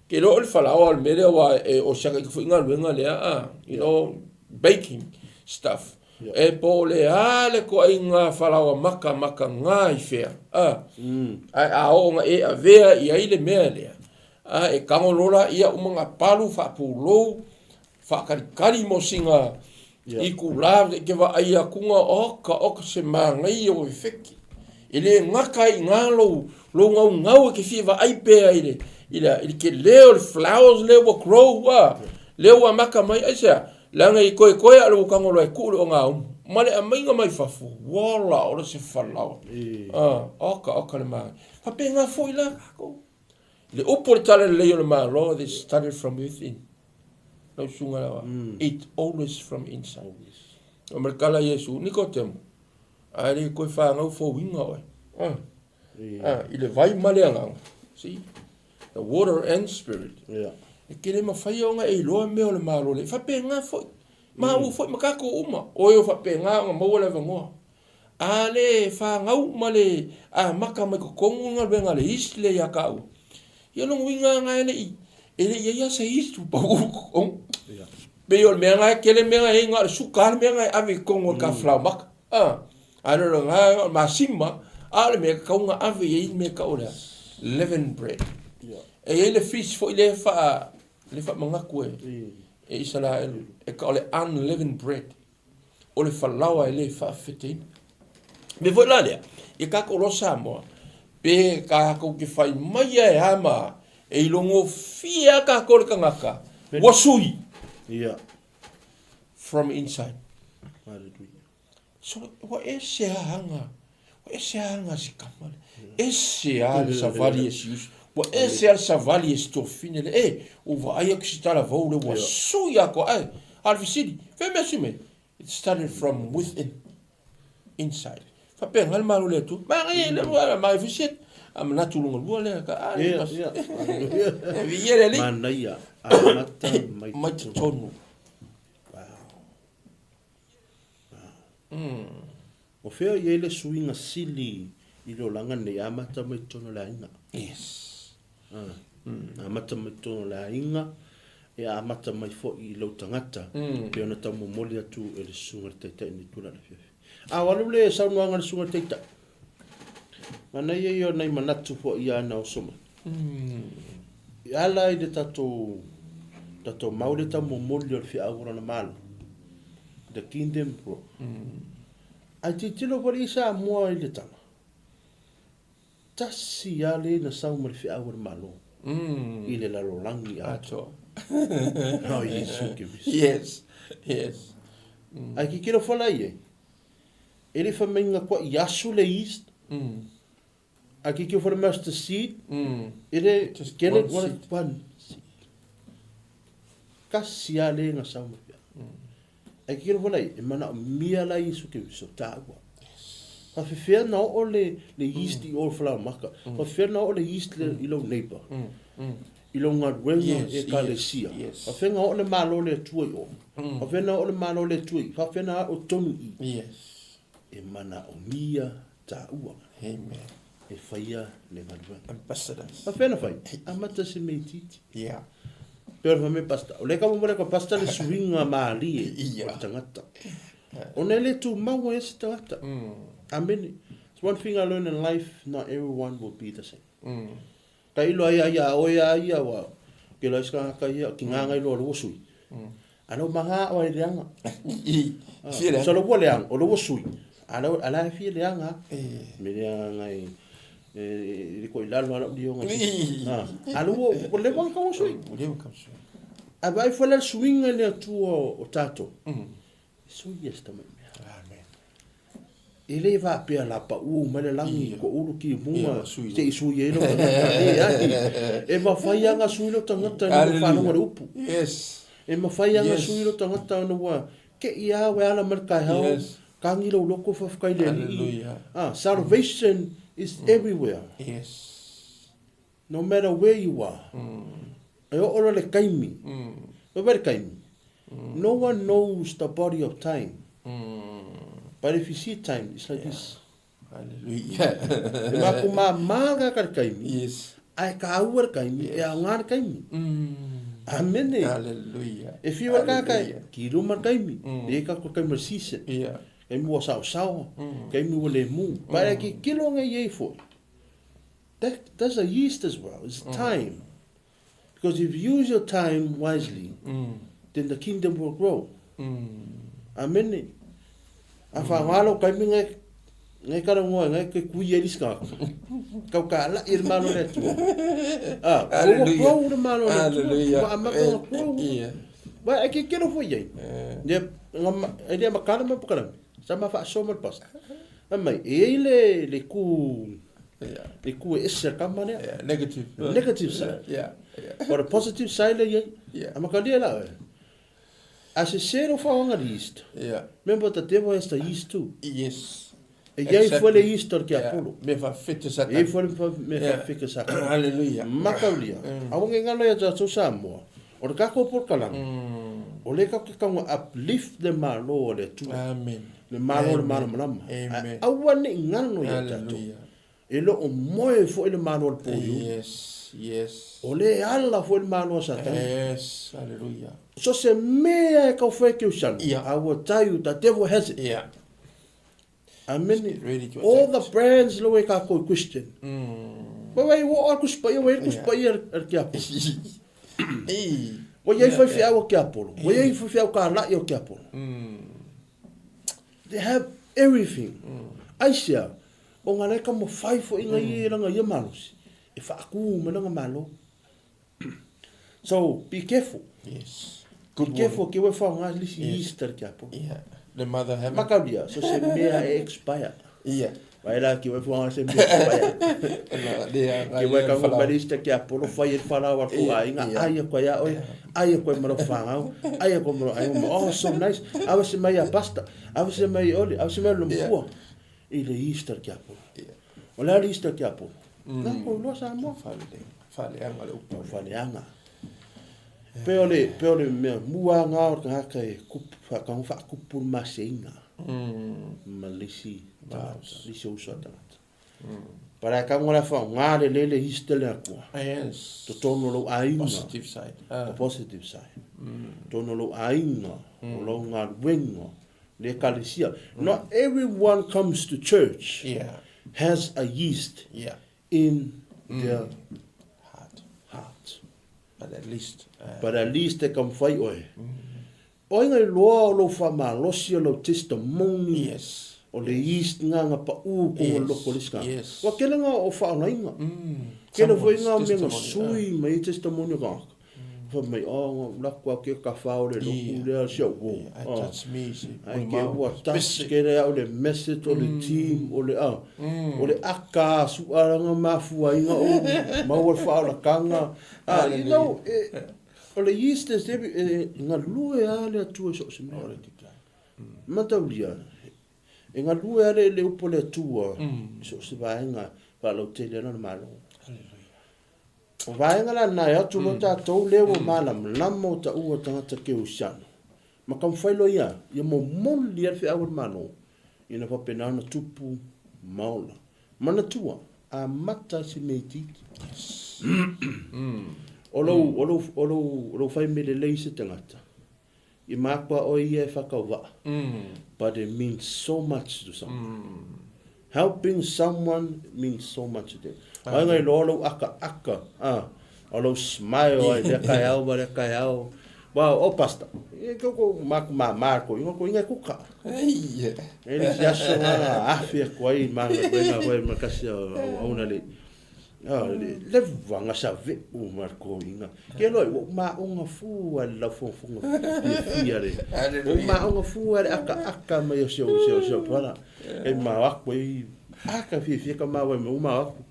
Ke iloa o le falaoa o le mea lea aua e o siaka ika foi galuega lea a, you know, baking stuff. E po o le a le toaiga falaoa maka maka gā i fea, a, ae a oo ina e avea i ai le mea lea, a, e tago loa laia uma ngā palu faapulou, faakalikali mo sina itula e te vaai atu oka oka se manaia ua fefeti. E le gata ai i ina lou lou gaugau e te fia vaai pea i le i le i le tele o le flowers lea ua grow a, lea ua amata mai. Aisea? Leaga i koekoe a o le ua tago loa e tuu le ogaumu ma le aumaiga mai fafo, ola ola se falaoa. A, oka oka le manaia. Faapena foi la tatou. Le upu o le tala lelei o le Malo, they started from within. Lau susuga lava, it always from inside. O ma le tala a Iesu, Nikotemo, a le toe fanau fouina oe. Ah. Ah, i le vai ma le agaga. See? The water and spirit. Yeah. E ke le mawhai ona e iloa mea o le Malo le. Whapenga foi. Ma ua foi ma kākou uma. Oe o whapenga ona maua le avanoa. A le fanau ma le amata mai totonu le galuega a le yeast lea ia taua, ia lona uiga lena e le i, e le i i ai lava se yeast ua pau i totonu. Pei o le mea lena e tele mea na i ai, na o le suka lava le mea na e ave i totonu o le ta maka. A, a le lona o le masima, a o le mea e tatau ona ave i ai le mea e tau o le a? Leaven bread. E i ai le fish foi lea e faa, le faamanatu e, e Isaraelu, e tau o le unleavened bread. o le falaoa e le faafefeteina. Mea foi la lea, ia tatou loa Samoa, pe tatou te fai mai e a ma a, e ilogofie a tatou le tagata, ua sui. Yeah. From inside. Hallelujah. So, ua ese a anga, ua ese a anga si kama le, ese a le savali e si uso, ua ese a le savali e si tofine le, e, ua vaai atu si talavou le, ua sui atoa, ae, a o le fesili, fea mea sui mai? It started from within, inside. Faapena le Malo o le Atua. Manaia, le ua manaia foi si a manatu lona lua lea, ka, a, Yeah, yeah. E viia le Alii. Manaia, amata mai Mai totonu. Wow. Wow. O fea i ai le suiga sili i le olaga nei, amata mai totonu o le aiga. Yes. Ah. Amata mai totonu o le aiga, e amata mai foi i lou tagata, pei ona taumomoli atu e le susuga i le Taitai nei tulaga i le afiafi. A o alu le saunoaga a le susuga i le Taitai, manaia ia o nai manatu foi ia na oso mai. E ala i le tatou, tatou mau le taumomoli o le feau o lona Malo, the kingdom bro. Ae tilotilo foi le Samoa i le tala, tasi lava le na sau ma le feau a le Malo. i le lalolagi atoa. O Iesu Keriso. Yes. Yes. Ae kikilo foi la i ai, e le fai mai ga koa i asu le yeast, ae kikilo foi le mustard seed, e le kele one one seed. Tasi lava le ga sau mai pea. Ae kikilo foi la i ai, e manaomia la Iesu Keriso taua. Faafefea na oo le le yeast i o i falaomaka, faafefea na oo le yeast i lou neighbour. I lou galuega i Ekalesia. Faafefea na oo le Malo o le Atua i o? Faafefea na oo le Malo o le Atua i i? Faafefea na oo tonu i i? E manaomia taua e faia le galuega. Faafefea na fai? Amata se mea itiiti. Pei ona fai mai Pastor, o lea ka momoli atu e Pastor le suiga malie o le tagata. Ona e le tumau ai se tagata. Amene. It's one thing I learned in life, not everyone will be the same. Ka ilo ai a ia oe a ia ua ke loa isi tagata ia ki ngā ngai loa lo sui. A lo manga o ai leanga. So lo ua leanga, o lo ua sui. A lo ala e fia leanga. Me leanga ngai e le ko ilalo ala uli onga. A lo ua ua lewa ka ua sui. Ua lewa ka sui. A vai foi le suinga le atua o tatou. Sui ia se tamai mea. Amen. E le faapea la pau mai le lagi ko ulu ki munga se i sui ai lo tagata. Leai. E mafai lava ona sui lo tagata ina ua faalogo i le upu. Yes. E mafai lava ona sui lo tagata ona ua kei lava ua ala mai le taeao, kagi lou loko faafetai i le Alii. Ah, salvation is everywhere. Yes. No matter where you are. E oo loa le taimi. Vaai le taimi. No one knows the body of time. But if you see time, it's like this. Hallelujah. E maku māmā le kaka le taimi. Yes. Ae kāua le taimi, e aoga le taimi. Amene. Hallelujah. E whiu le kaka, ki luma le taimi. Le kako le taimi o le season. Yeah. Taimi ua saosaoa, taimi ua le mū. But e kikilo ngai ei foi. That, that's a yeast as well. It's time. Because if you use your time wisely, then the kingdom will grow. Amene. A wha ngalo kai me ngai ngai kara ngoa ngai ke kui e liska. Kau ka la i le malo le atua. Ah, Hallelujah. grow le malo le atua. Hallelujah. Wa amaka nga grow. Yeah. Wa e ke kero fo iai. Ne nga e le makana ma pokala. Sa ma fa so ma pasta. Mai e ai le le ku Yeah. Le ku e ese kama lea. Yeah, negative. Negative side. Yeah. Yeah. But a positive side le iai. Yeah. A makalia la oe. A se se ro whaonga le yeast. Yeah. Remember the devil has the yeast too. Yes. E iai Exactly. fue le yeast o le ke Yeah. Apollo. Me fa fete E satan. fue le me Yeah. fa feke satan. Hallelujah. Makaulia. Awa nge ngalo ia tātou Samoa. O le kako por kalanga. O le kako kaunga uplift le malo o le Atua. Amen. Le malo o le malamalama. Amen. Aua ne i ngalo ia tātou. Hallelujah. E lo o moe foi le malo o le pōiu. Yes, yes. O le ala foi le malo a Satana. Yes, hallelujah. So se mea e kau whai ke usana. Yeah. I will tell you the devil has it. Yeah. I mean, Get ready to all attack. the brands lo e kākou i Christian. Wai wai wo a kuspa ia wai kuspa ia ar ki Apolo. Ei. Wai ai whai whiau o ki Apolo. Wai ai whai whiau ka lai o ki Apolo. They have everything. Aisea, o ngā lai ka mo whai fo inga i e ranga ia malosi. E whaaku me ranga malo. So, be careful. Yes. Be Good careful warning. ke wai whao ngā lisi Yes. Easter ki Apolo. Yeah. The mother heaven. Makaulia, so se mea e expire. Yeah. Vai la ki wai whao ngā se mea expire. Ke wai ka ngā marista ki Apollo whai e wharau a ko ai ngā ai a koe a oe, ai a koe maro whangau, ai a koe maro ai oh so nice, awa se mai a pasta, awa se mai oli, awa se mai lo mpua. I le Easter ki Apollo. O le ali Easter ki Apollo. Nā ko loa Samoa. Whaleanga le upu. O whaleanga. Pe o le, pe o le mea mua ngā o ka haka e kupu, whakahu whakakupu maseinga. Ma lisi tagata, lisi o uso a tagata. Para e ka ngora wha ngā le lele Easter le akua. Yes. To tono lou aiga. Positive side. The positive side. Tono lou aiga, o lou ngā ruenga, le ekalesia. Not everyone comes to church Yeah. has a yeast Yeah. in their Heart. heart. But at least. But at least e ka mwhai oe. Oi ngai loa o lou whamalosi o lou testimony Yes. O le yeast nga nga pa u ko yes. loko le ska. Yes. Wa kele nga o whaongainga. Kele foi nga me nga sui mai testimony ka. Fa mai o nga la kwa ke ka fa o le loku le a sia wo. I touch me se. Ai ke ua touch ke le au le message o le team o le a. O le aka su aranga mafua inga o maua whaolakanga. Ah, you know, o le yeast e e ngalue a le atua i so o se mea. Mataulia, e galue ale le upu a le Atua i so o se vaega faalautele ana le Malo. O vaega la na e atu loa tatou lea ua malamalama o taua tagata kerisiano, ma taumafai loa ia, ia momoli ai le feau a le Malo, ina faapena ona tupu ma ola. Manatua, amata se mea itiiti. O lou, o lou, o lou, o lou fai mea lelei se tagata, I makua oe ia e whakawa'a, but it means so much to someone. Helping someone means so much to them. Ai ngai loa lou aka aka, ah, o lou smile ai lea kaeao ma lea kaeao. Wow, oh pastor, e ko ko maku māmā ko inga ko inga kuka. Ei. E le si aso ngā afi aku ai ma ngā wenga hoi ma kasi au auna le. Ah, le vanga sa ve'u ma le koiga. Ke loa, ua ou maoga fua i le laufogafoga fiafia le. Ua ou maoga fua i le akaaka mai o si ou, si ou, si ou pala. E mao aku ai, aka fiafia ka maua mai, ua mao aku.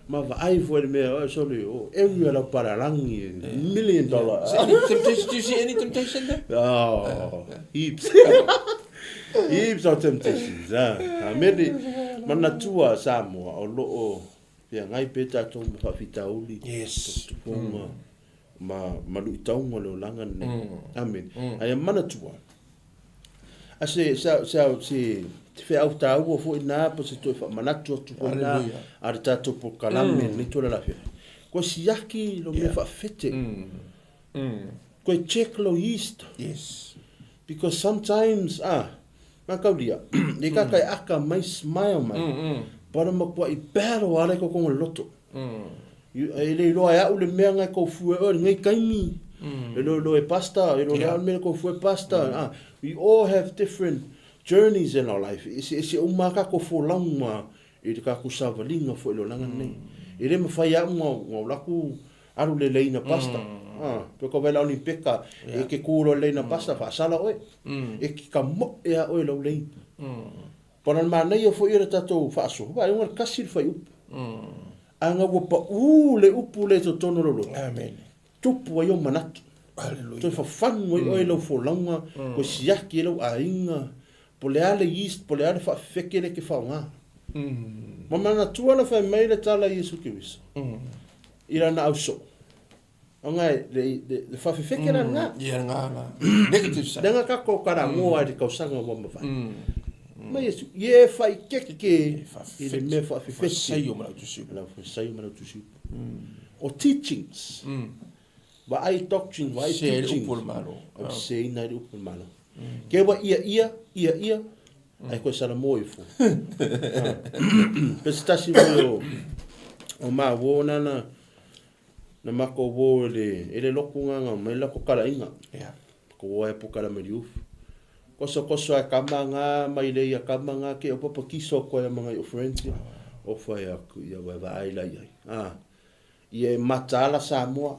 Ma vaai foi i le mea, oh, sorry, oh, everywhere lau palalagi, $1 million. Any temptation, do you see any temptation there? Oh, heaps. Heaps of temptations. Ah, mele, manatua Samoa, o loo, Feagai pea tatou ma faafitauli, tuputupuga, ma ma luitauga o le olaga lenei. Amene. Ae ia manatua, a se, se, se, se, se feau taua foi na, po se toe faamanatu atu foi na, a le tatou polokalame lenei taulalafeafe. Koe siaki lo mea faafete. Koe check lo yeast. Yes. Because sometimes, ah, Makaulia, e ka kai aka mai smile mai. But ma kua i battle ale ko kongo loto. E le iloa e au le mea ngai kou fue oe ngai kaimi. E lo lo e pasta, e lo le au mea kou fue pasta. Ah, we all have different journeys in our life. E se e se uma ka ko folauga i le kakou savaliga foi i le olaga lenei. E le mafai e au ngau laku alu le leina pasta. Ah, pe ko vela oni peka e ke ku lo leina pasta faasala oe. E ki ka moe a oe lau leina. Pana le manaia foi ia le tatou faasoa, vaai le kasi le fuaiupu. A nga ua paʻū le upu lea i totonu o lou loto. Amen. Tupu ai ou manatu. Hallelujah. Toe fafanu ai oe i lau folauga, toe siaki ai lau aiga, po o le a le yeast, po o le a le faafefeke lea e te faaaoga. Ma manatua la fai mai le tala a Iesu Keriso i lana ausoo, ona e le, le, le faafefeke la lena. Ia lena la. Negative side. Leaga tatou kalagoa i le tausaga ua mavae. Ma Iesu, ia e faikeke i le mea faafefeke. Fasaio ma lau tusiupu. Lau fasaio ma lau tusiupu. O teachings. Vaai doctrine, vaai teachings. Se le upu o le Malo. Au seseina ai le upu o le Malo. Ke ua ia ia, ia ia, ai koe sala mo ifo. Pe se tasi foi o, o ma wo nana, na mako wo e le, e le loku nganga mai lako kalainga. Yeah. Ko wo e pukala mai liufu. Koso koso ai kama ngā, mai le ia kama ngā, ke o papa kiso koe a mangai o friends. O whai aku ia wai vaai lai ai. Ah. Ia e mataala Samoa,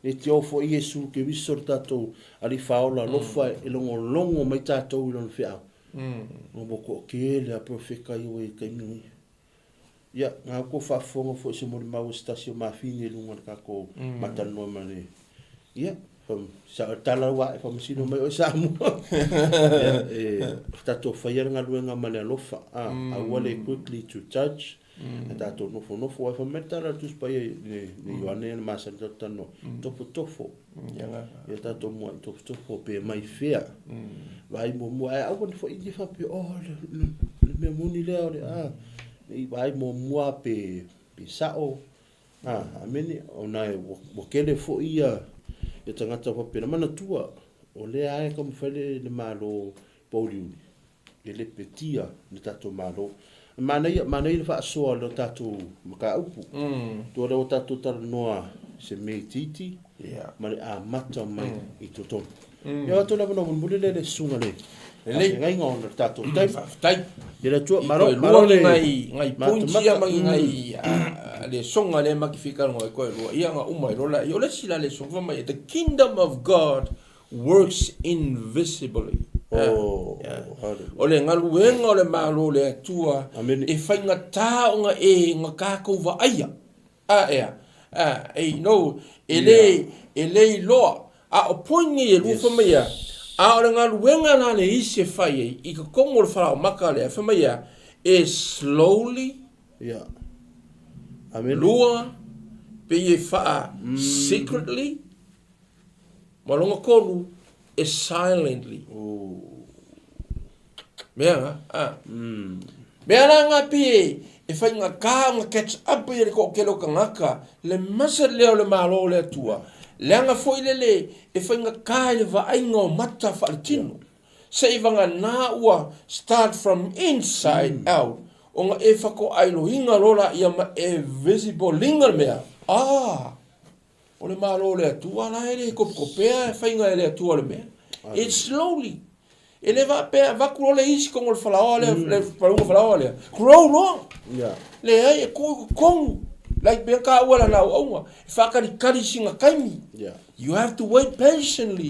le te ofo i Iesu Keriso le tatou Alii Faola alofa e logologo mai tatou i lona feau. Nga ua toatele a profeka ia ua i taimi nei. Ia, nga kou faafofoga foi se molimau o se tasi o mafine i luga o le tatou matalanoa ma le, ia, sa tala ua ae faamasino mai oe Samoa. Ia, e tatou faia le galuega ma le alofa, a, aua le quickly to judge, A tatou nofonofo ai, fai mai le tala a le Tusi Paia i le Ioane na masani tatou talanoa, tofotofo. Ia tatou muai tofotofo pe mai fea. Vaai muamua, ae aua ne foi ne faapea, oh, le mea moni lea o le a. Nei vaai muamua pe sao. A, amene, ona e ua kele foi ia tagata faapena. Manatua, o lea lava e taumafai le Malo pouliuli. E lepetia le tatou Malo. Manaia, manaia le faasoa o le tatou mataupu. Tua lea ua tatou talanoa se mea itiiti ma le amata mai i totonu. Ia o atu le avanoa mulimuli lea i le susuga le faafeagaiga ona o le tatou taimi. Faafetai. Ia le Atua, malo, malo le ngai ngai points ia ma ngai le songa lea ma te fikalonga ai koe lua. Ia nga uma i lola. Ia o le isi la le songa fai mai, the kingdom of God works invisibly. Oh, o le galuega o le Malo o le Atua e faigata ona e na tatou vaaia. A ea, a, e, no, e le, e le iloa. A o point nei e lua fai mai ea, a o le galuega la le isi e fai ai i totonu o le falaomaka lea, fai mai ea, e slowly, Yeah. Amene. lua, pei e faa secretly, Ma lona kolu, e silently. Mea nga, a. Mea la nga pi e, e faigata ona catch up ai e le toatele o tagata le message lea o le Malo o le Atua, leaga foi lele e faigata i le vaaiga o mata faaletino. Seivagana ua start from inside out ona e faatoailoina loa laia ma e visible liga le mea, ah! O le Malo o le Atua la e le kopekopea e faiga e le Atua le mea. It's slowly. E le faapea avatu loa le isi tonu o le falaoa lea, le paluga falaoa lea, grow loa. Yeah. Leai, e tuu i totonu. Like mea taua lana auauna, e faatalitali sina taimi. Yeah. You have to wait patiently.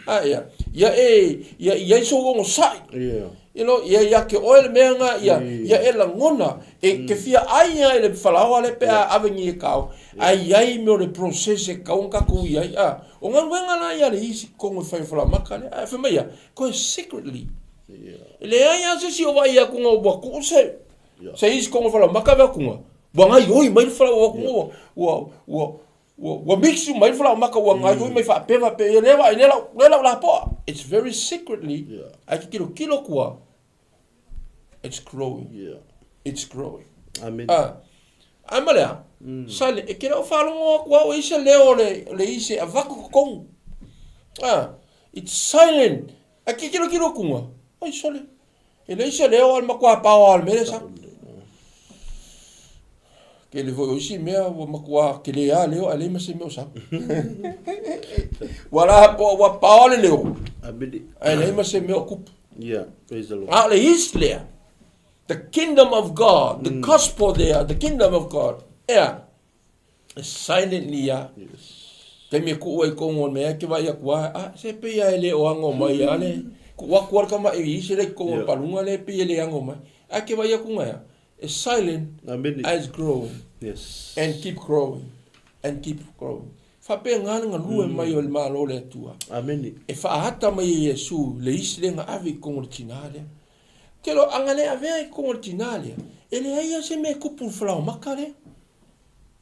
Ah, ia. Ia e, ia i ai sou onosai. Yeah. You know, ia ia te oe le mea nga, ia, ia e lagona, e te fia ai a i le falaoa le pe a ave ni e kao, a i ai mea o le process e kau ka ku i ai, a, o galuega la ia le isi kongo e whai falaomaka le, a e whai mai ia, koe secretly. E le ai a se si o vai aku nga ua ku se, se isi kongo falaomaka ve aku nga, ua ngai oi mai le falaoa aku nga, ua, ua, ua, Ua, ua mix uma ai le falaomaka ua gaioi mai faapea faapea ia lea vaai lea lau, lea lau lapoa. It's very secretly, Yeah. ae tilotilo atu it's growing. Yeah. It's growing. Amen. Ah, ae ma lea, sale, e ke le o faalogo atu au e i se leo o le, le isi e avatu i totonu. Ah, it's silent. Ae tilotilo atu nga, ai sole, E leai se leo a le matua paoa o le mea lea sa. Tele foi o isi mea ua matua tele a leo ae leai ma se mea o sau. Ua la po ua paoa le leo. Ae leai ma se mea o kupu. Yeah, praise the Lord. A o le isi lea, the kingdom of God, the gospel there, the kingdom of God, ea, e silently a. Yes. Taimi e kuu ai kongo mea ke vai aku a, a se pe ia e le o ango mai a le, kuu aku ala kama e isi le kongo Yeah. palunga le pe le ango mai. A ke vai aku ngai a, e silent Amen. as growing Yes. and keep growing and keep growing. Faapena le galue mai o le Malo o le Atua. Amen. E faaata mai e Iesu le isi le nga ave i kongo le tina lea. Te lo anga le avea i kongo le tina lea, e leai a se mea e kupu le falaomaka lea.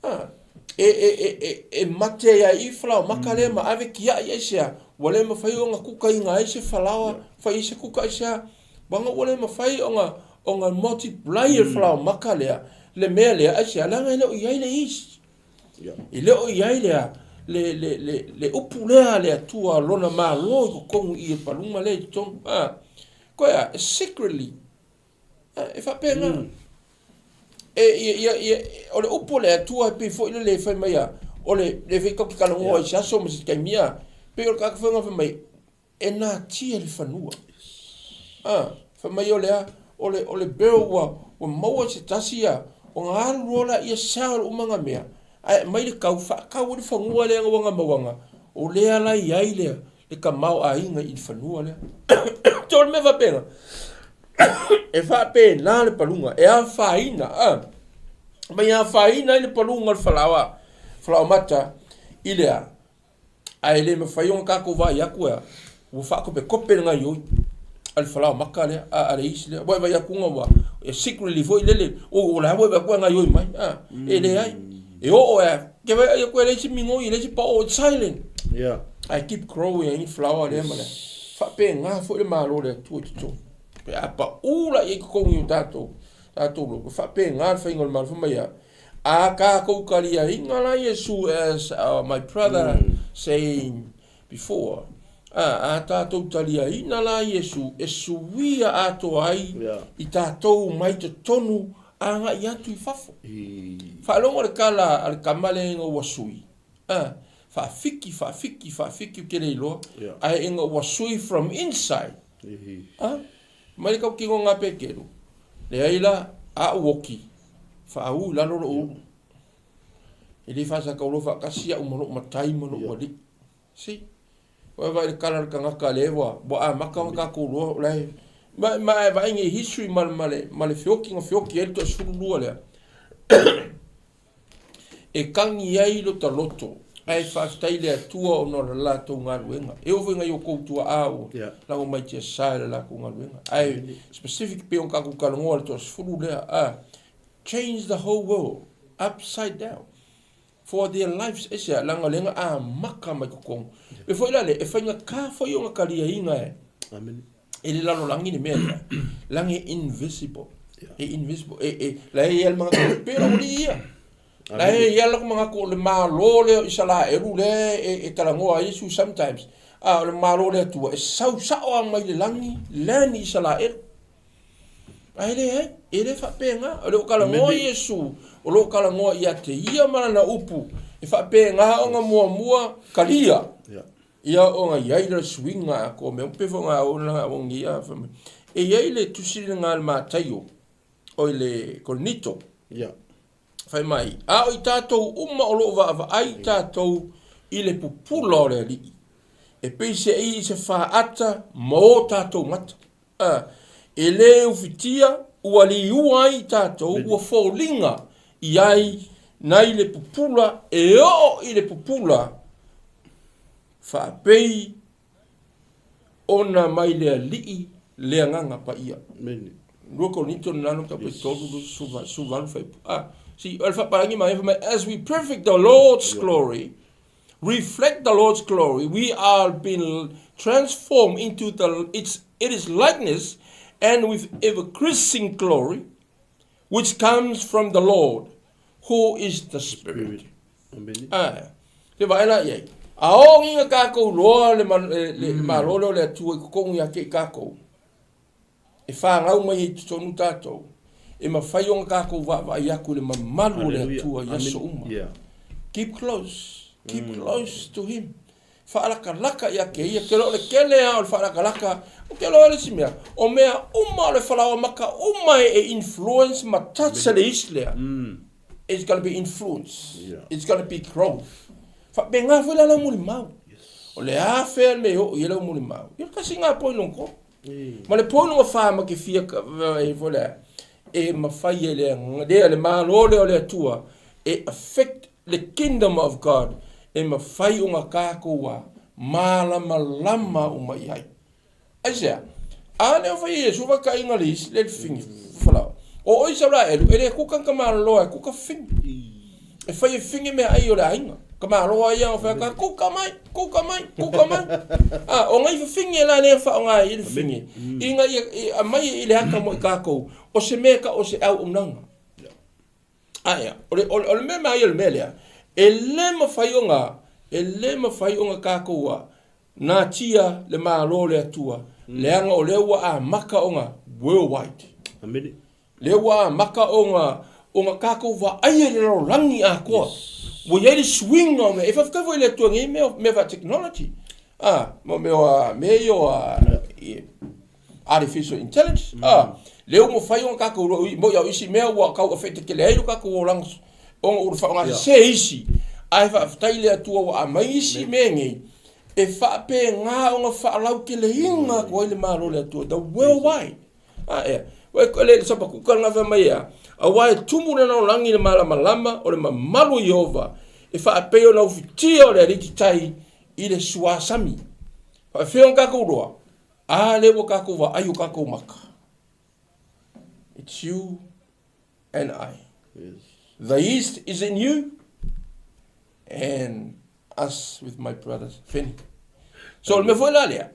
A, e, e, e, e, e mate ai a i falaomaka lea ma ave kiaʻi aisea, ua le mafai ona kukaina ai se falaoa, fai ai se kuka aisea, uaga ua le mafai ona, ona multiply e le falaomaka lea, le mea lea aisea, leaga e le o i ai le yeast. E le o i ai lea, le, le, le, le upu lea a le Atua lona Malo i totonu i i le paluma lea i totonu. A, koe a, secretly, E faapena. E, ia, ia, ia, o le upu o le Atua e pei foi lele e fai mai a, o le, le fai tatou te talanoa ai i se aso ma se taimi a, pei o le tagata foi lena fai mai, e natia le fanua. A, fai mai o le a, o le, o le barrel ua, ua maua se tasi a, ona alu loa laia sao le uma na mea, ae aumai le kau, faakau ai le fanua lea ua na mauaga, o lea la i ai le, le tamaoaiga i le fanua lea. So o le mea faapena, e faapena le paluga, e afaina, a, mai afaina ai le paluga o le falaoa, falaoamata i le a, ae le mafai ona tatou vaai atu ea, ua faakopekope le gaioi a le falaoamata lea, a, a le isi lea. Ua e vaai atu ua, e secretly foi lele, o, o la ua e vaai atu e gaioi mai, a, e leai. E oo ea, ke vaai ai atu e leai se migoi, e leai se pao, it's silent. Yeah. I keep growing ai falaoa lea ma le faapena foi le Malo o le Atua i totonu. Pe a paʻu la i ai totonu i o tatou, tatou loto, faapena le faiga o le Malo. Fai mai a, a tatou taliaina la Iesu as my brother saying before, a, a tatou taliaina la Iesu e suia atoa ai i tatou mai totonu agai atu i fafo. Faalogo le tala a le tama lea ina ua sui. A, faafiki, faafiki, faafiki, ou te le iloa, ae ina ua sui from inside. A, mai le tautino lena Peteru, leai la, a ou oti, faaū i lalo lou ulu. E le faasakauloa faatasi au ma lou matai ma lou alii. See? Ua vaai i le kala a le tagata lea ua ua amata ona tatou iloa o la e ma ma e vaai nei history ma ma le ma le feoti na feoti ai le toasefululua lea e tagi ai lo ta loto ae faafetai i le Atua ona o le latou galuega. E oo foi i nai o outou tuaa ua lago mai tiasa i le latou galuega. Ae specific pei ona tatou talanoa i le toasefulu lea, a change the whole world upside down. For their lives, aisea? Leaga o lea na amata mai totonu. E foi la lea, e faigata foi ona taliaina e, e le lalolagi le mea lea, leaga e invisible. E invisible. E, e, la e i ai le manatu, e pei o le aualii ia. La e i ai le manatu o le Malo lea o Isalaelu lea e, e talanoa ai Iesu sometimes. A o le Malo o le Atua, e sau sao lava mai le lagi, land Isalaelu. Ae leai, e le faapena. O le o talanoa Iesu, o lo o talanoa ia te ia ma lana upu, e faapena ona muamua kalia. Ia ona i ai le suiga atoa mea pe foi ona ona ona ia fai mai. E i ai le tusi lena a le Mataio, oi le Korinito. Fai mai, a o i tatou uma o lo o vaavaai tatou i le pupula o le Alii, e peiseai i se faata ma o tatou mata. A, e le ufitia ua liua ai i tatou ua foliga i ai nai le pupula e oo i le pupula faapei ona mai le Alii le Agaga Paia. 2 Korinito lalo tau 3 18 fuaiupu. A, si, o le faapalagi mai, fai mai, as we perfect the Lord's glory, reflect the Lord's glory, we are being transformed into the, its, it is likeness and with ever-increasing glory, which comes from the Lord, who is the Spirit. Ae, te vaai la i ai. A o ngiga kākou loa le, le, le mm. malo leo le atua i totonu ia ke i kākou. E whāngau mai i totonu tātou. E mawhai o ngā kākou vaavaai aku le mamalu o le Atua i aso uma. Yeah. Keep close. Keep mm. close to him. Whaalakalaka ia ke ia. Ke lo le kele a o le whaalakalaka. O ke loa le isi mea. O mea uma o le falaoa maka uma e, e influence ma touch le isi lea. Mm. It's gonna be influence. Yeah. It's gonna be growth. Whapenga foi la lau mulimau. Yes. O le a fea le o i lau mulimau. Ia kasi ngā poi longo. Ma le po ua fa ma ke fia e foi lea, e mafai e le lea le Malo lea o le Atua e affect le Kingdom of God e mafai ona kākou a malamalama uma i ai. Aisea? A lea o fai e Iesu vakaiga le isi le fingi falaoa. O oi Isaraelu e le kuka ka maloloa e kuka fingi. E fai e fingi mea ai o le aiga. Ka malo ai ia fai ka kuka mai, kuka mai, kuka mai. A o ngai fafingi e la lea whaonga i le fingi. I nga ia i, a mai i le aka mo i kākou, o se mea ka o se au unanga. A ea, o le, o le, o le mea mai o le mea lea, e le mawhai o ngā, e le mawhai o ngā kākou a, natia le malo le Atua, leaga o lea ua amaka o ngā worldwide. Amene. Lea ua amata ona ona tatou vaaia i le lalolagi atoa. Ua i ai le suiga o mea. E faafetai foi i le Atua i nei mea, mea faa-technology. Ah, mo mea o mea ia o artificial intelligence. Ah, lea ua mafai ona tatou iloa, mo i isi mea ua tau affect tele ai lo tatou olaga ona ua faaaoga isi. Ae faafetai i le Atua ua aumai isi mea nei e faapena ona faalauteleina atu ai le Malo o le Atua, the worldwide. A ea, ua e le sapakuka lena fai mai ea, aua e tumu le lalolagi i le malamalama o le mamalu o Ieova, e faapei ona ufitia o le aliti tai i le suasami. Faafefea ona tatou iloa? A lea ua tatou vaai o tatou maka. It's you and I. Yes. The East is in you and us with my brothers Feni. So o le mea foi la lea,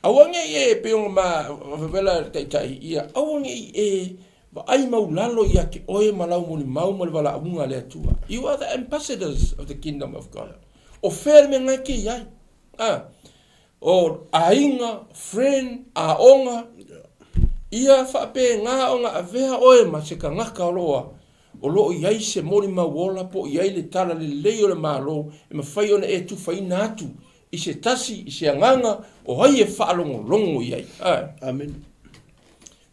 aua ne i e pei ona ma faapea le taitai ia aua ne i e vaai maulalo ia te oe ma lau molimau ma le valaauga a le Atua. You are the ambassadors of the kingdom of God. O fea le mea ngai ke i ai? Ah, o aiga, friend, aoga, ia faapena ona avea oe ma se tagata o loa. o lo o i ai se molimau ola po o i ai le talalelei o le Malo e mafai ona e tufaina atu i se tasi, i se agaga o ai e faalogologo i ai. Ae. Amene.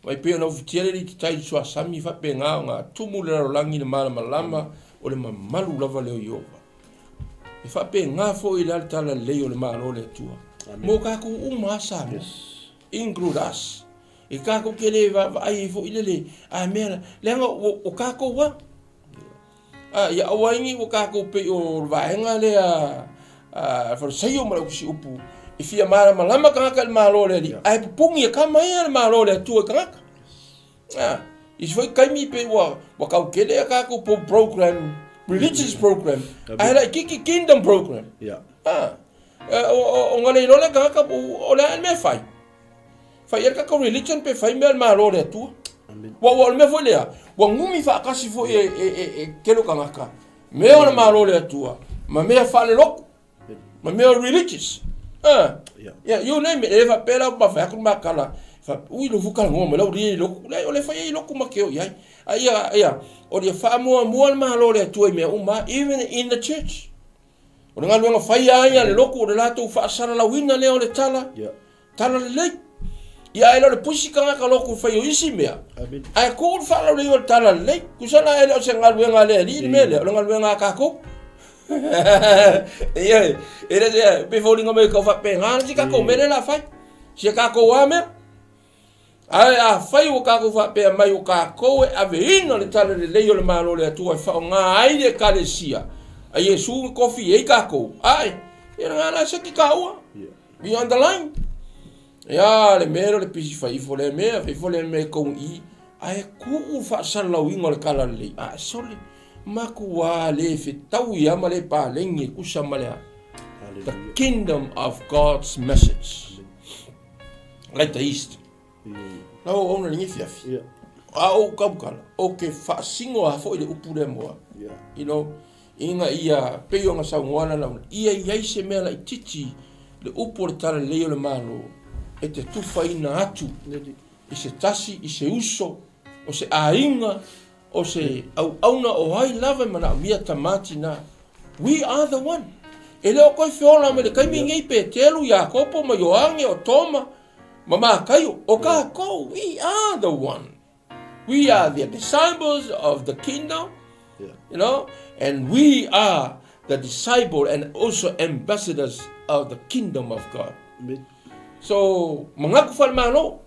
Mai pei ona ufitia le alii tai i le suasami e faapena ona tumu le lalolagi i le malamalama o le mamalu lava lea o Ieova. E faapena foi la le talalelei o le Malo o le Atua. Mo tatou uma lava Samoa. Yes. Include us. E tatou te le vaavaai ai foi lele, a mea la, leaga o tatou lava. A, ia aua ai ne i ua tatou pei o le vaega lea a Farisaio ma le Ofisa Upu, e fia malamalama tagata i le Malo o le Alii, ae pupuni e kama ia le Malo o le Atua i tagata. A, isi foi taimi pei ua, ua tau tele a tatou program, religious program, ae laitiiti kingdom program. A, ona le iloa lea e tagata, o le a le mea e fai? Fai ai le tatou religion pe fai mea a le Malo o le Atua. Ua ua o le mea foi lea, ua numi faatasi foi e, e, e, e tele o tagata, mea o le Malo o le Atua, ma mea faalelotu, ma mea religious. Ah, yeah, you name it, e le faapea la ma fai atu le makala, fa, ui lo fuka ngoa mai lau ri lotu, le o le fai ai lotu ma ke o iai. A ia, ia, o le faamuamua le Malo o le Atua i mea uma, even in the church. O le galuega fai a ia le lotu o le latou faasalalauina lea o le tala, Yeah. Tala lelei. Ia ae le o le puisi tagata lotu fai o isi mea. Ae tuu le faalaulei o le tala lelei. Tusa la e le o se galuega a le Alii le mea lea, o le galuega a tatou. Ia, e le se, pe foliga mai kau faapena le si tatou mea lea o le a fai. Si a tatou lava mea. Ae afai ua tatou faapea mai o tatou e aveina le tala lelei o le Malo o le Atua e faaaoga ai le Ekalesia a Iesu na tofi ai tatou, ae, ia lena la seki taua. Be on the line. Ia le mea lea o le pisi fai ifo lea mea, fai ifo lea mea i kou i, ae tuu le faasalalauina o le tala lelei, a sole, matua le fetaui lava ma le paleni e tusa ma le a? The kingdom of God's message. Like the East. Lau auauna i lenei afiafi. A ou tautala, ou te faasino lava foi le upu lea mo au. You know, ina ia, pei ona saunoa lana auauna, ia i ai se mea laitiiti le upu o le talalelei o le Malo e te tufaina atu i se tasi, i se uso, o se aiga, o se auauna o ai lava e manaomia tama tina. We are the one. E le o toe feola mai le taimi nei Petelu, Iakopo ma Ioane, o Toma, ma Mataio, o tatou, we are the one. We are the disciples of the kingdom, you know, and we are the disciple and also ambassadors of the kingdom of God. So, manatu faale-Malo,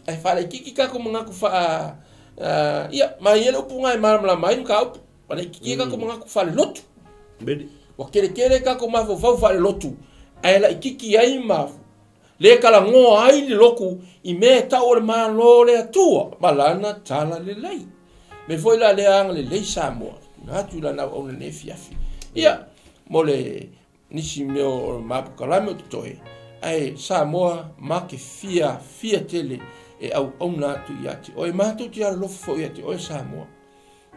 ae faalaitiiti tatou manatu faa, uh, ia, ma ia le upu na e malamalama ai mataupu. Faalaitiiti tatou manatu faale-lotu. Ua keletele tatou mafaufau faale-lotu, ae laitiiti ai ma le talanoa ai le lotu i mea e tau o le Malo o le Atua ma lana tala lelei. Mea foi la lea agalelei Samoa, tuuina atu i lana auauna i lenei afiafi. Ia, mo le nisi mea o mapukalamme o totoe, ae Samoa ma te fiafia tele e auauna atu ia te oe. Matou te alolofa foi ia te oe Samoa.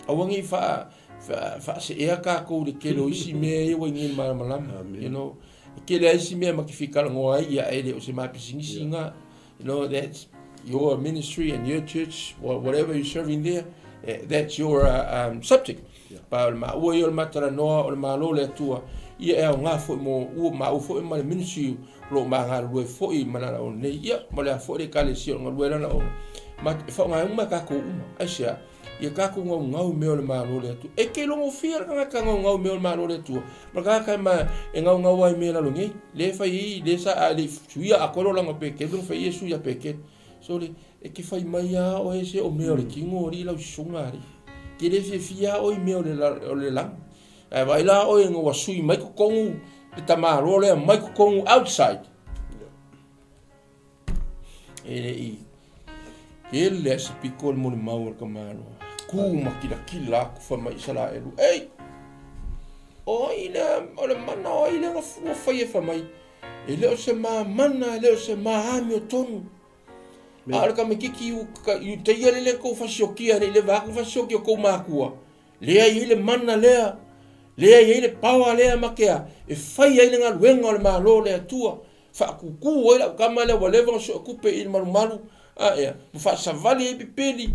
Aua ne i faaseea tatou i le tele o isi mea ia ua i nei i le malamalama. You know, e tele lava isi mea ma te fia talanoa ai, ia e le o se ma pisinisi na. You know, that's your ministry and your church, whatever you're serving there, eh, that's your uh, um, subject. Yeah. Pa o le maua ia o le matalanoa o le Malo o le Atua, ia e aoga foi mo ua maua foi ma le ministry o lo o ma galulue foi ma lana ona nei, ia, ma le a foi le ekalesia o le galue lana ona. Ma e faaaoga uma e tatou uma. Aisea? Ia tatou gaugau i mea o le Malo o le Atua. E te logofia le tagata gaugau i mea o le Malo o le Atua, ma le tagata e, ma, e gaugau ai i mea lalo nei. Le fai ai, le sa, a le i suia atoa le olaga o Petelu, na fai ai e sui ia Petelu. Sole, e te fai mai lava oe se o mea o le tino o alii lau susuga alii. Te le fiafia lava oe i mea o le, o le lagi. Ae vaai la oe ina ua sui mai totonu le tamaloa lea mai totonu outside. E le i kele le aso piko le molimau a le tamaloa. Ku ma kilakila aku fai mai Isaraelu, Ei! O ai lea, o le mana o ai lea na ua fai e fai mai, e le o se ma mana, e le o se ma amiotonu. A o le tamaitiiti i utaia lele tou fasiokia, ne i leva atu fasioki o tou makua, lea e i ai le mana lea, lea e i ai le power lea ma ke a, e fai ai le galuega o le Malo o le Atua. Faakukū ai lau tama lea ua leva ona sue tupe i le malumalu, a ea, ma faasavali ai pipili.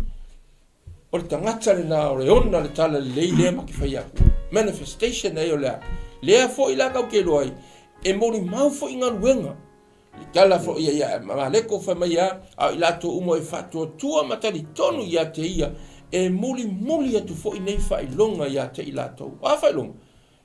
O le tagata lena o le ona le tala lelei lea ma ke fai atu. Manifestation ai o le a. Lea foi la kau ke iloa ai, e molimau foi galuega. Le tala foi ia ia Maleko fai mai a, a o i latou uma e faatuatua ma talitonu ia te ia, e mulimuli atu foi nei faailoga ia te i latou. O a faailoga?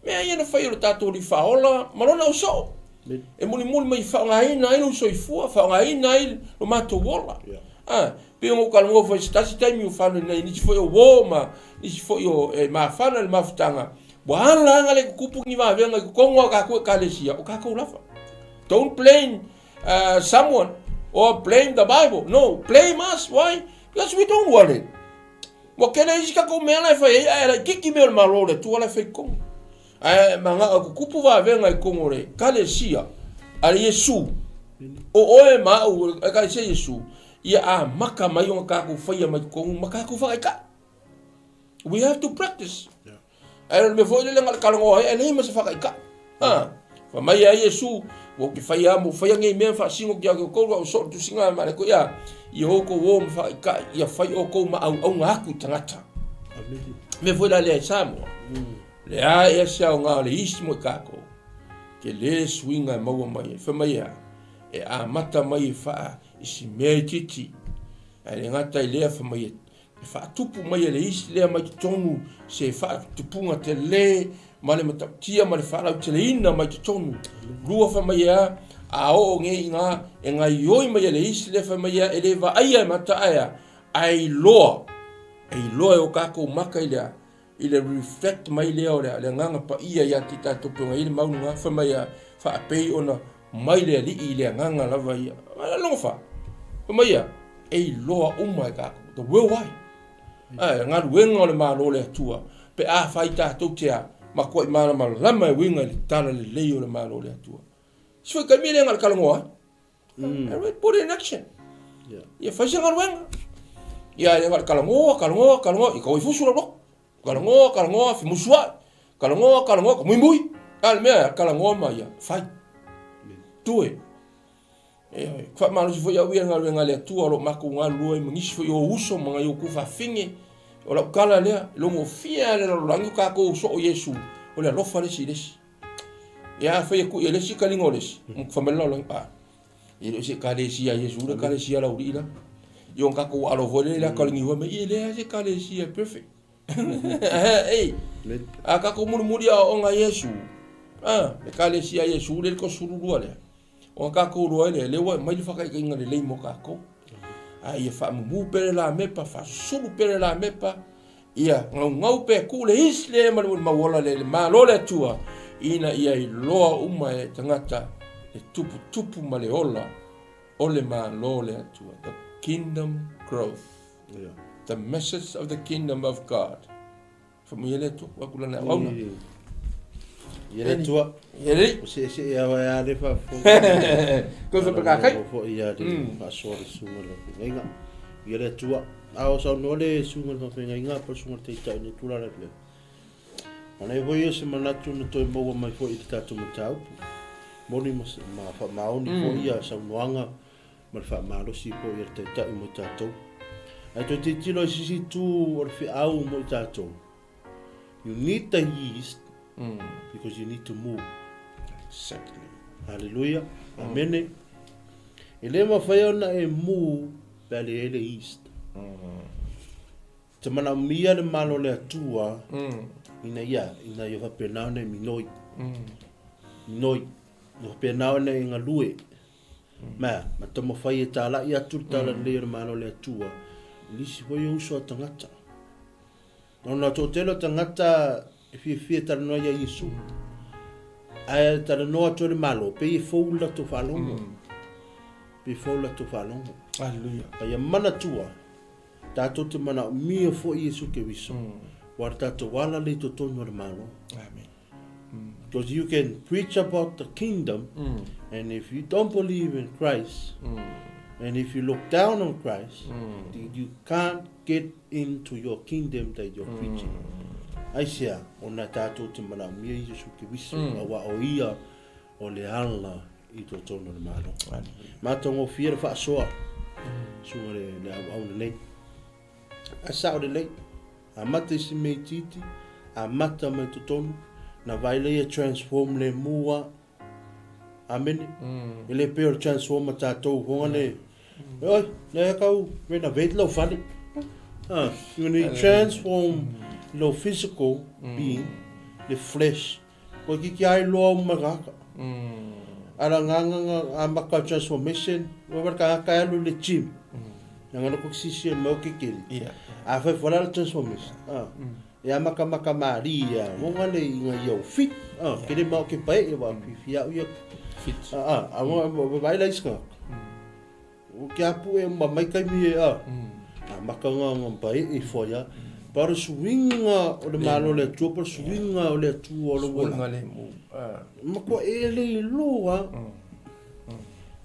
Mea ia na fai e lo tatou Alii Faaola ma Lona ausoo, e mulimuli mai e faaaogaina ai lou soifua, faaaogaina ai lo matou ola. A, pei ona ou talanoa foi i se tasi taimi ua fano i nisi foi o uo ma nisi foi o e mafana i le mafutaga, ua ala aga le tutupu ni vavega i totonu o tatou Ekalesia, o tatou lava. Don't blame someone or blame the Bible. No, blame us. Why? Because we don't want it. Ua tele isi tatou mea la e fai ai ae laititi mea o le Malo o le Atua la e fai i totonu. Ae manao e tutupu vavega i totonu o le Ekalesia a le Iesu, o oe ma au o le Ekalesia Iesu, ia amata mai ona tatou faia mai totonu ma tatou faataitai. We have to practice. Ae o le mea foi lele na o le talanoa ai ae leai ma se faataitai. Ha? Fai mai ai Iesu, ua ou te faia a, mo faia nei mea faasino ki a outou, ua soo le tusiga ma le koe ia, ia outou o ma faataitai, ia fai outou ma auauna atu i tagata. Mea foi la lea i Samoa. Le a ea se aoga o le isi mo i tatou, tele suiga e maua mai ai. Fai mai ea, e amata mai e faa i si mea itiiti, ae le gata i lea fai mai e E faatupu mai e le isi lea mai totonu se faatupuga tele ma le matautia ma le faalauteleina mai totonu. Lua fai mai ea, a oo nei i ina, e gaioi mai e le isi lea fai mai ea, e le vaaia e mata ae a, ae iloa, e iloa e o tatou maka i le a, i le reflect mai lea o le Agaga Paia ia te tatou pei ona i ai le mau lena, fai mai a, faapei ona mai le Alii i le Agaga lava ia. A lona fa, fai mai ia, e iloa uma e tatou, the worldwide. Ae, galuega o le Malo o le Atua, pe afai tatou te a, matuai malamalama e uiga i le tala lelei o le Malo o le Atua. Se foi taimi e le na o le talanoa ai. And put in action. Ia fai se galuega. Ia e le talanoa, talanoa, talanoa, ia tau ai fusu lau loto. Talanoa, talanoa, femusuai. Talanoa, talanoa, ka muimui. A le mea, talanoa ma ia, fai. Tue. E faamalosi foi au ia i le galuega a le Atua o lo o matou galulue ai ma nisi foi o uso ma nai outou fafine. O lau tala lea, e logofia lava le lalolagi o tatou soo Iesu, o le alofa le isi i le isi. Ia afai e kui e le isi kaliga o le isi, fai mai le lalolagi, a, e le o se ekalesia a Iesu le ekalesia a le aualii la. Ia ona tatou alo foi lea i le ata o le niu fai mai, e leai se ekalesia e perfect. Ei, a tatou mulimuli aoaoga a Iesu, a, ekalesia a Iesu lea i le 32 lea, ona tatou iloa ai lea, lea ua aumai le faataitaiga lelei mo tatou. A ia faamumu pea le lamepa, faasusulu pea le lamepa, Ia gaugau pea tuu le isi lea ma le mau ola lea i le Malo o le Atua, ina ia iloa uma e tagata le tuputupu ma le ola o le Malo o le Atua. The kingdom growth. Yeah. The message of the kingdom of God. Faamanuia le Atua, ua aku lana auauna. Ia le Atua. Ia le. O se se ia wa le fa fo. Ko fa pa kai. Fo ia le faasoa le susuga le faafeagaiga. Ia le Atua. A o saunoa le susuga le faafeagaiga po le susuga le taitai le tulaga lea. Manaia foi ia se manatu na toe maua mai foi i le tatou mataupu. Moni ma, ma faamaoni foi ia saunoaga ma le faamalosi foi a le taitai mo i tatou. Ae toe tilotilo i se isi itu o le feau mo i tatou. You need the yeast because you need to move. Exactly. Hallelujah. Amene. E le mafai ona e move pe a leai le yeast. Te manaomia le Malo o le Atua ina ia, ina ia faapena ona e minoi. Minoi. Ia faapena ona e galue. Ma, ma taumafai e tāla'i atu le talalelei o le Malo o le Atua i nisi foi o uso a tagata. Ona toatele o tagata e fiafia e talanoa ia Iesu. Ae talanoa atu e le Malo, pei e fou le latou faalogo. Pei e fou le latou faalogo. Aleluia. A ia manatua, tatou te manaomia foi Iesu Keriso, aua le tatou ala lea i totonu o le Malo. Amen. Because you can preach about the kingdom, and if you don't believe in Christ, and if you look down on Christ, then you can't get into your kingdom that you're preaching. Aisea, ona tatou te manaomia i Iesu Keriso, aua o ia o le ala i totonu o le Malo. Matagofie le faasoa, susuga le auauna nei. Ae sao lelei, amata i si mea itiiti, amata mai totonu, na vaai lea ia transform lemu a. Amene. E le pei o le transform a tatou foga le, oi, lea kau renovate lou fale. Ah, when you transform lou physical being, le flesh, koe kiki ai loa uma kaka. Ala nganga nga amaka transformation, wa wala ka ka alu le gym. Nga no ko sisi e mau kekeli. A fai fala le transformation. Ah. E amakamaka marie ia ngonga le inga ia o fit. Ah, kele mau ke pae e wa fi au ia fit. Ah, ah, a wa vai la iska. O ke apu e ma mai kai mi e a. A maka nga nga pai e fo ia. Para suinga o le malo le atua, para suinga o le atua o le wola. Suinga le mu. Ah. Ma kua e le iloa.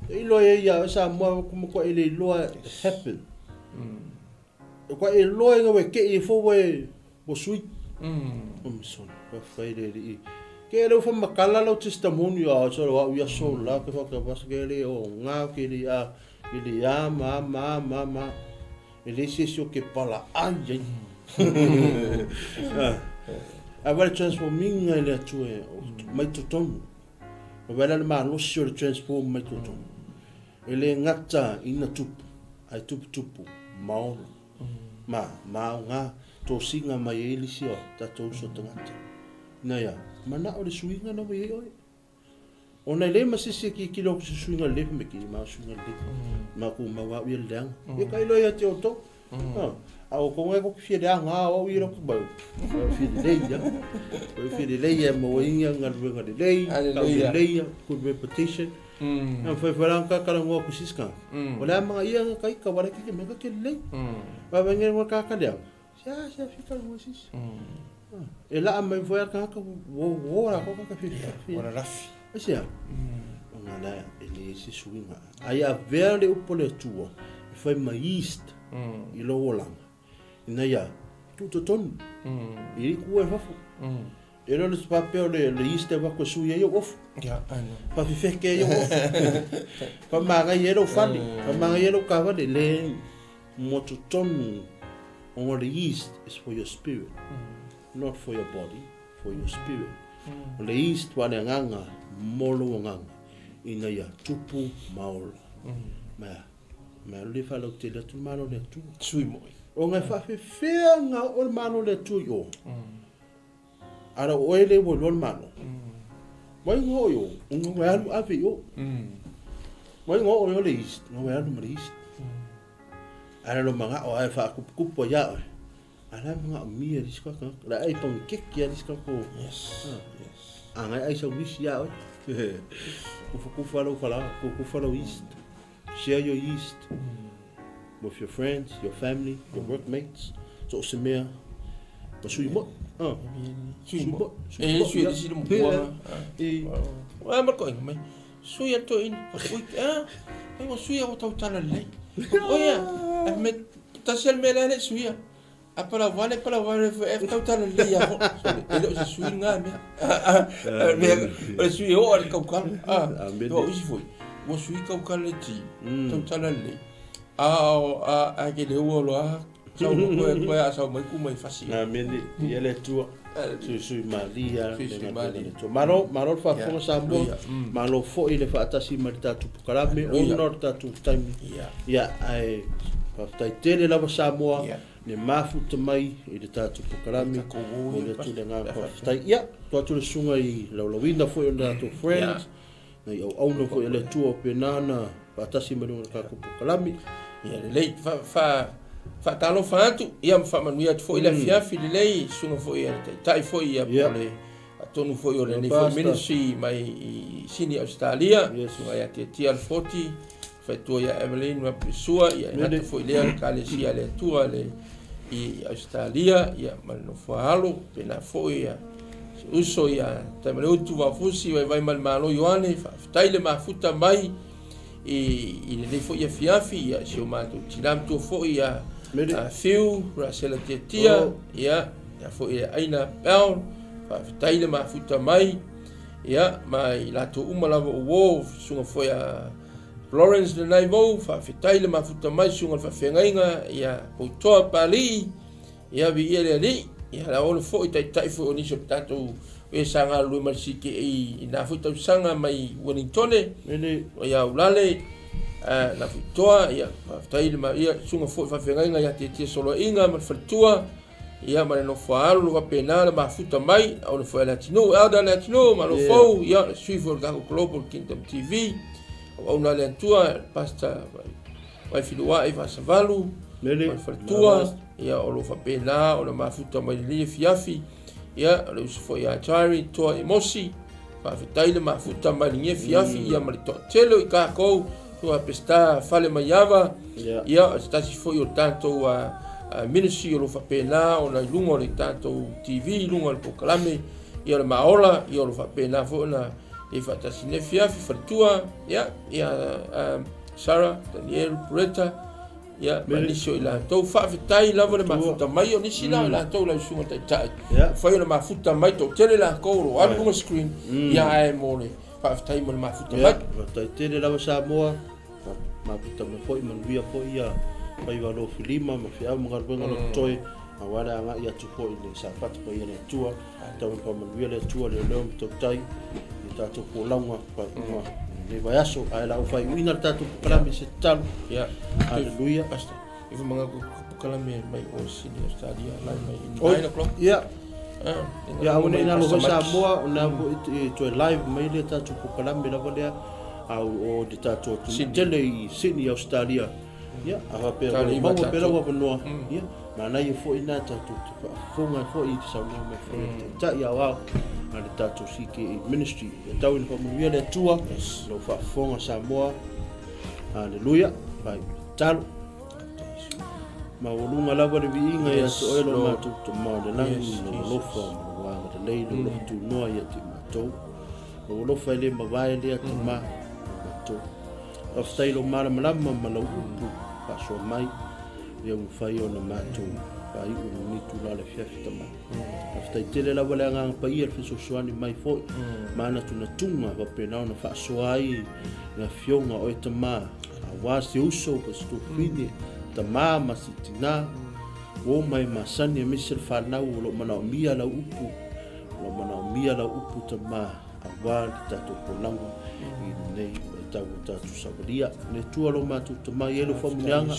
E iloa e ia sa mua ma kua e le iloa happen. Kua e loa inga we ke i fo we wo sui. O misona, ka whai le li. Ke le ufa makala lau testimony a so wa uia so la ke fa ka pas ke le o nga ke le a ke le a ma ma ma ma e le se so ke pala ai ai. A wale transforming ai le atu e mai totonu. O wale le malosi o le transform mai totonu. E le gata ina tupu, ae tuputupu ma ola. Ma, ma o ngā tōsinga mai e ilisi o tatou uso tagata. Ina ia, manao le suiga na wei oe. Ona e le masisi e ki kilo ku se suiga le me ki ma suiga le. Ma ku ma wa ia leanga. Ia kai lo ia te oto. A o konga ko ki leanga o ia ku mau. Fi le ia. Ko fi le ia mo inga ngaluenga le lei, ka le ia, good reputation. Na whai whai ka kara ngoa ku siska. O le amanga ia nga kai ka wale ki me ka ke lei. Ba ba nge ka ka lea. Sia sia fi ka ngoa sis. E la mai foi ka ka wo wo ra ko ka fi fi. Ora rafi. Sia. O nga la e le se suinga. Ai a vea le upo le tua. E whai mai east. I lo olanga. Ina ia, tu totonu. I ku e fafo. E le le papea o le le yeast e wako e sui ai o ofu. Ya, I know. Pa fifeke ai o ofu. Pa magai e lo fale, pa magai e lo kavale le mo totonu o le yeast is for your spirit. Not for your body, for your spirit. O le yeast wa le anganga, mo lo anganga. Ina ia tupu maola. Ma Mea le whalautele atu le malo le Atua. Sui moi. O ngai whawhewhea ngā o le malo le Atua i o. Ara o ele ua loa le malo. Mai ngā o i o, o ngā wai alu ave i o. Mai ngā o i o le east, ngā wai alu ma le east. Ara lo manga o ai whaakupukupu a ia oe. Ara manga o mia riska ka, la ai pangkeki a riska ko. Yes. Yes. A ngai ai sa wisi ia oe. Kufa kufa lau whala, kufa lau east. Share your yeast with your friends, your family, your workmates. So o se mea, ma sui mo. Ah. Sui mo. E sui le sili mo kua. E. Wa ma ko inga mai. Sui a to in. Ui ah. Ai mo sui a o tau tala lei. O ia. A me tasel me la le sui a. A pala vale pala vale e tau tala lei a ho. Sorry. E le o se sui ngā mea. Mea o le sui o le kaukala. Ah. O isi foi. Ua sui kaukala le ti. Tau tala lei. A a a ke le ua loa. Sau koe koe a sau mai ku mai fasi. Amene. Ia le Atua. Suisui malie le galuega a le Atua. Malo, malo le faafofoga Samoa. Malo foi le faatasi mai le tatou polokalame ona o le tatou taimi. Ia, ae faafetai tele lava Samoa le mafuta mai i le tatou polokalame. Momoli atu le agaga faafetai. Ia, tuu atu le susuga i laulauina foi o le tatou friends, nai auauna foi a le Atua o pena na faatasi mai luga o le tatou polokalame. Ia lelei, faatalofa atu, ia ma faamanuia atu foi le afiafi lelei, susuga foi a le Taitai foi ia po o le atonu foi o lenei foi ministry mai i Sydney Australia, susuga ia Tiatia Alfoti, faletua ia Evelyn ma Pesua, ia e gata foi lea le Ekalesia a le Atua le i Australia, ia ma le nofoa alo, pena foi ia si uso ia Taimaleutu Vaofusi Vaivai ma le Malo Ioane, faafetai le mafuta mai i lenei foi afiafi, ia si o matou tina matua foi ia Fiu Rasela Tiatia, ia ia foi le Aina Bell, faafetai le mafuta mai, ia ma i latou uma lava o uo, susuga foi a Florence Lanaivou, faafetai le mafuta mai susuga i le faafeagaiga ia Poutoa Papalii, ia viia le Alii, ia le aoaola foi taitai foi o nisi o le tatou e sa galulue ma le CKA i na foi tausaga mai Wellingtone, ia Aulale, na Fuitoa, ia faafetai le ia susuga foi faafeagaiga ia Tietie Soloaiga ma le faletua, ia ma le nofo a alo faapena le mafuta mai, aola foi a le atunuu, elder le atunuu, malo fou, ia le sui foi o le tatou Global Kingdom TV, auauna a le Atua, Pastor Vaifiluai Faasavalu, ma le faletua, ia o lo o faapena ona mafuta mai lenei afiafi, ia o le uso foi ia Tyree Toa Emosi, faafetai le mafuta mai lenei afiafi, ia ma le toatele o i tatou, tua Peseta Fale Maiava, ia o se tasi foi o tatou ministry o lo o faapena ona i luga o le tatou TV, i luga o le polokalame, ia o le Maola, ia o lo o faapena foi ona i faatasi nei afiafi, faletua, ia, ia Sarah, Daniel, Pureta, ia, ma nisi o i latou. Faafetai lava le mafuta mai o nisi la o i latou lau susuga taitai. Ua fai o le mafuta mai, toatele latou o lo o alu i luga screen, ia ae mo le faafetai mo le mafuta mai. Faafetai tele lava Samoa, mafuta mai foi, manuia foi ia faiva alofilima ma feau ma galuega o lo o totoe, aua le agai atu foi i le Sapati paia le Atua. Tau ina faamanuia le Atua leoleo ma tautai i tatou folauga faaiuga lenei vaiaso. Ae la ua faaiuina le tatou polokalame se tatalo. Hallelujah. Pastor, if mga polokalame mai o Sydney, Australia, lai mai in 9 o'clock. Yeah. Ia, aua ne i nalo foi Samoa, o lena foi e toe live mai le tatou polokalame lava lea au o le tatou atunuu tele i Sydney, Australia. Ia, a faapea foi, maua pea lau avanoa, ia, manaia foi na tatou te faafofoga ai foi i te saunoa mai foi a le Taitai Aoao a le tatou CKA Ministry. Ia tau ina faamanuia le Atua, lau faafofoga Samoa. Haleluia. Faaiu le tatalo. Maualuga lava le viiga ia te oe lo matou Tama o le lagi, lou alofa ma lou agalelei, lou alofa tunoa ia te matou. Lou alofa e le mavae lea Tama, matou. Faafetai i lou malamalama ma lau upu faasoa mai, ia ua mafai ona matou faaiu i lenei itula o le afiafi Tama. Faafetai tele lava le Agaga Paia i le fesoasoani mai foi ma ana tunatuga faapena ona faasoa ai le Afioga o oe Tama, aua se uso ma se tuafafine, tama ma se tina, uo ma e masani aemaise le fanau o lo o manaomia lau upu, o lo o manaomia lau upu Tama. aua le tatou folauga i lenei vaitau o tatou savalia. Le Atua lo matou tamai ai lo faamanuiaga,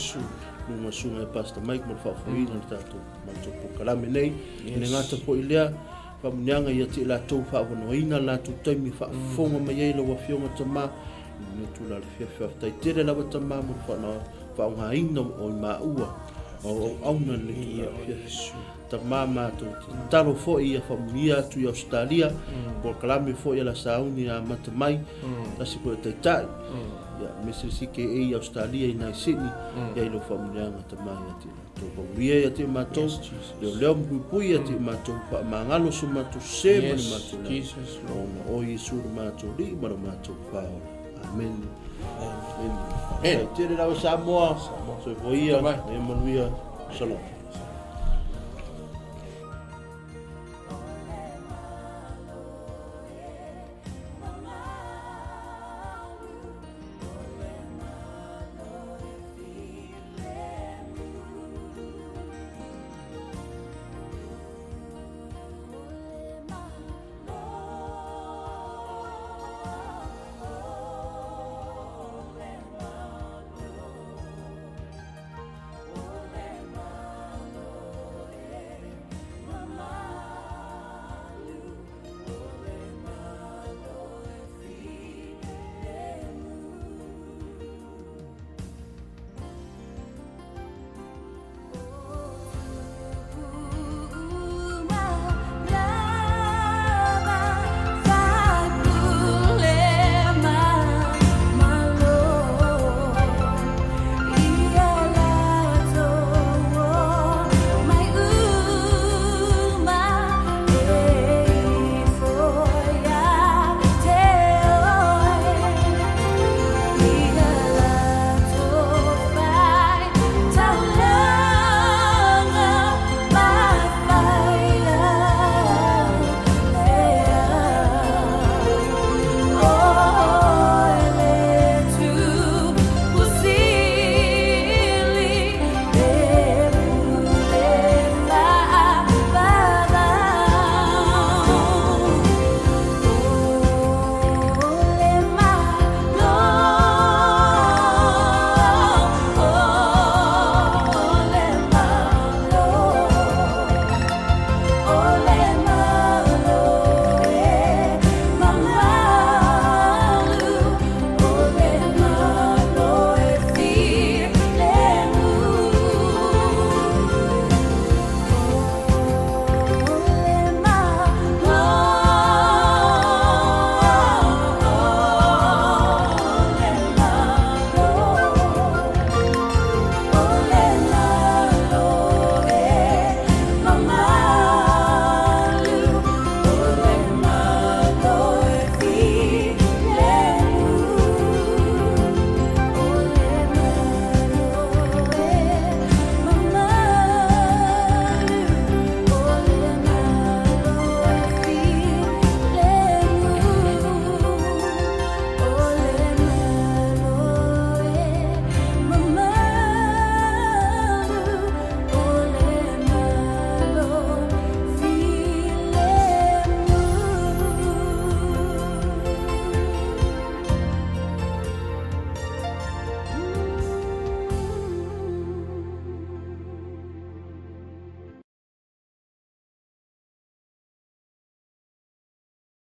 luga susuga e Pastor Mike mo le faafoeina o le tatou matou polokalame nei. E le gata foi i lea, faamanuiaga ia te i latou faavanoaina latou taimi faafofoga mai ai lau Afioga Tama i lenei itula o le afiafi. Faafetai tele lava Tama mo le faaaogaina o i maua o auauna i lenei itula o le afiafi. Tama matou te tatalo foi ia faamanuia atu i Ausetalia, polokalame foi a la sauni a amata mai, tasi foi o taitai, ia aemaise le CKA i Ausetalia i nai Sydney, ia i lou faamanuiaga tama ia te matou. Faamanuia ia te matou, leoleo ma puipui ia te matou, faamagalo so matou sese ma le matou lagi, ona o Iesu le matou Alii ma le matou Paola. Amen. Amen. Amen. Tele lava Samoa, soifua ia, ia manuia, shalom.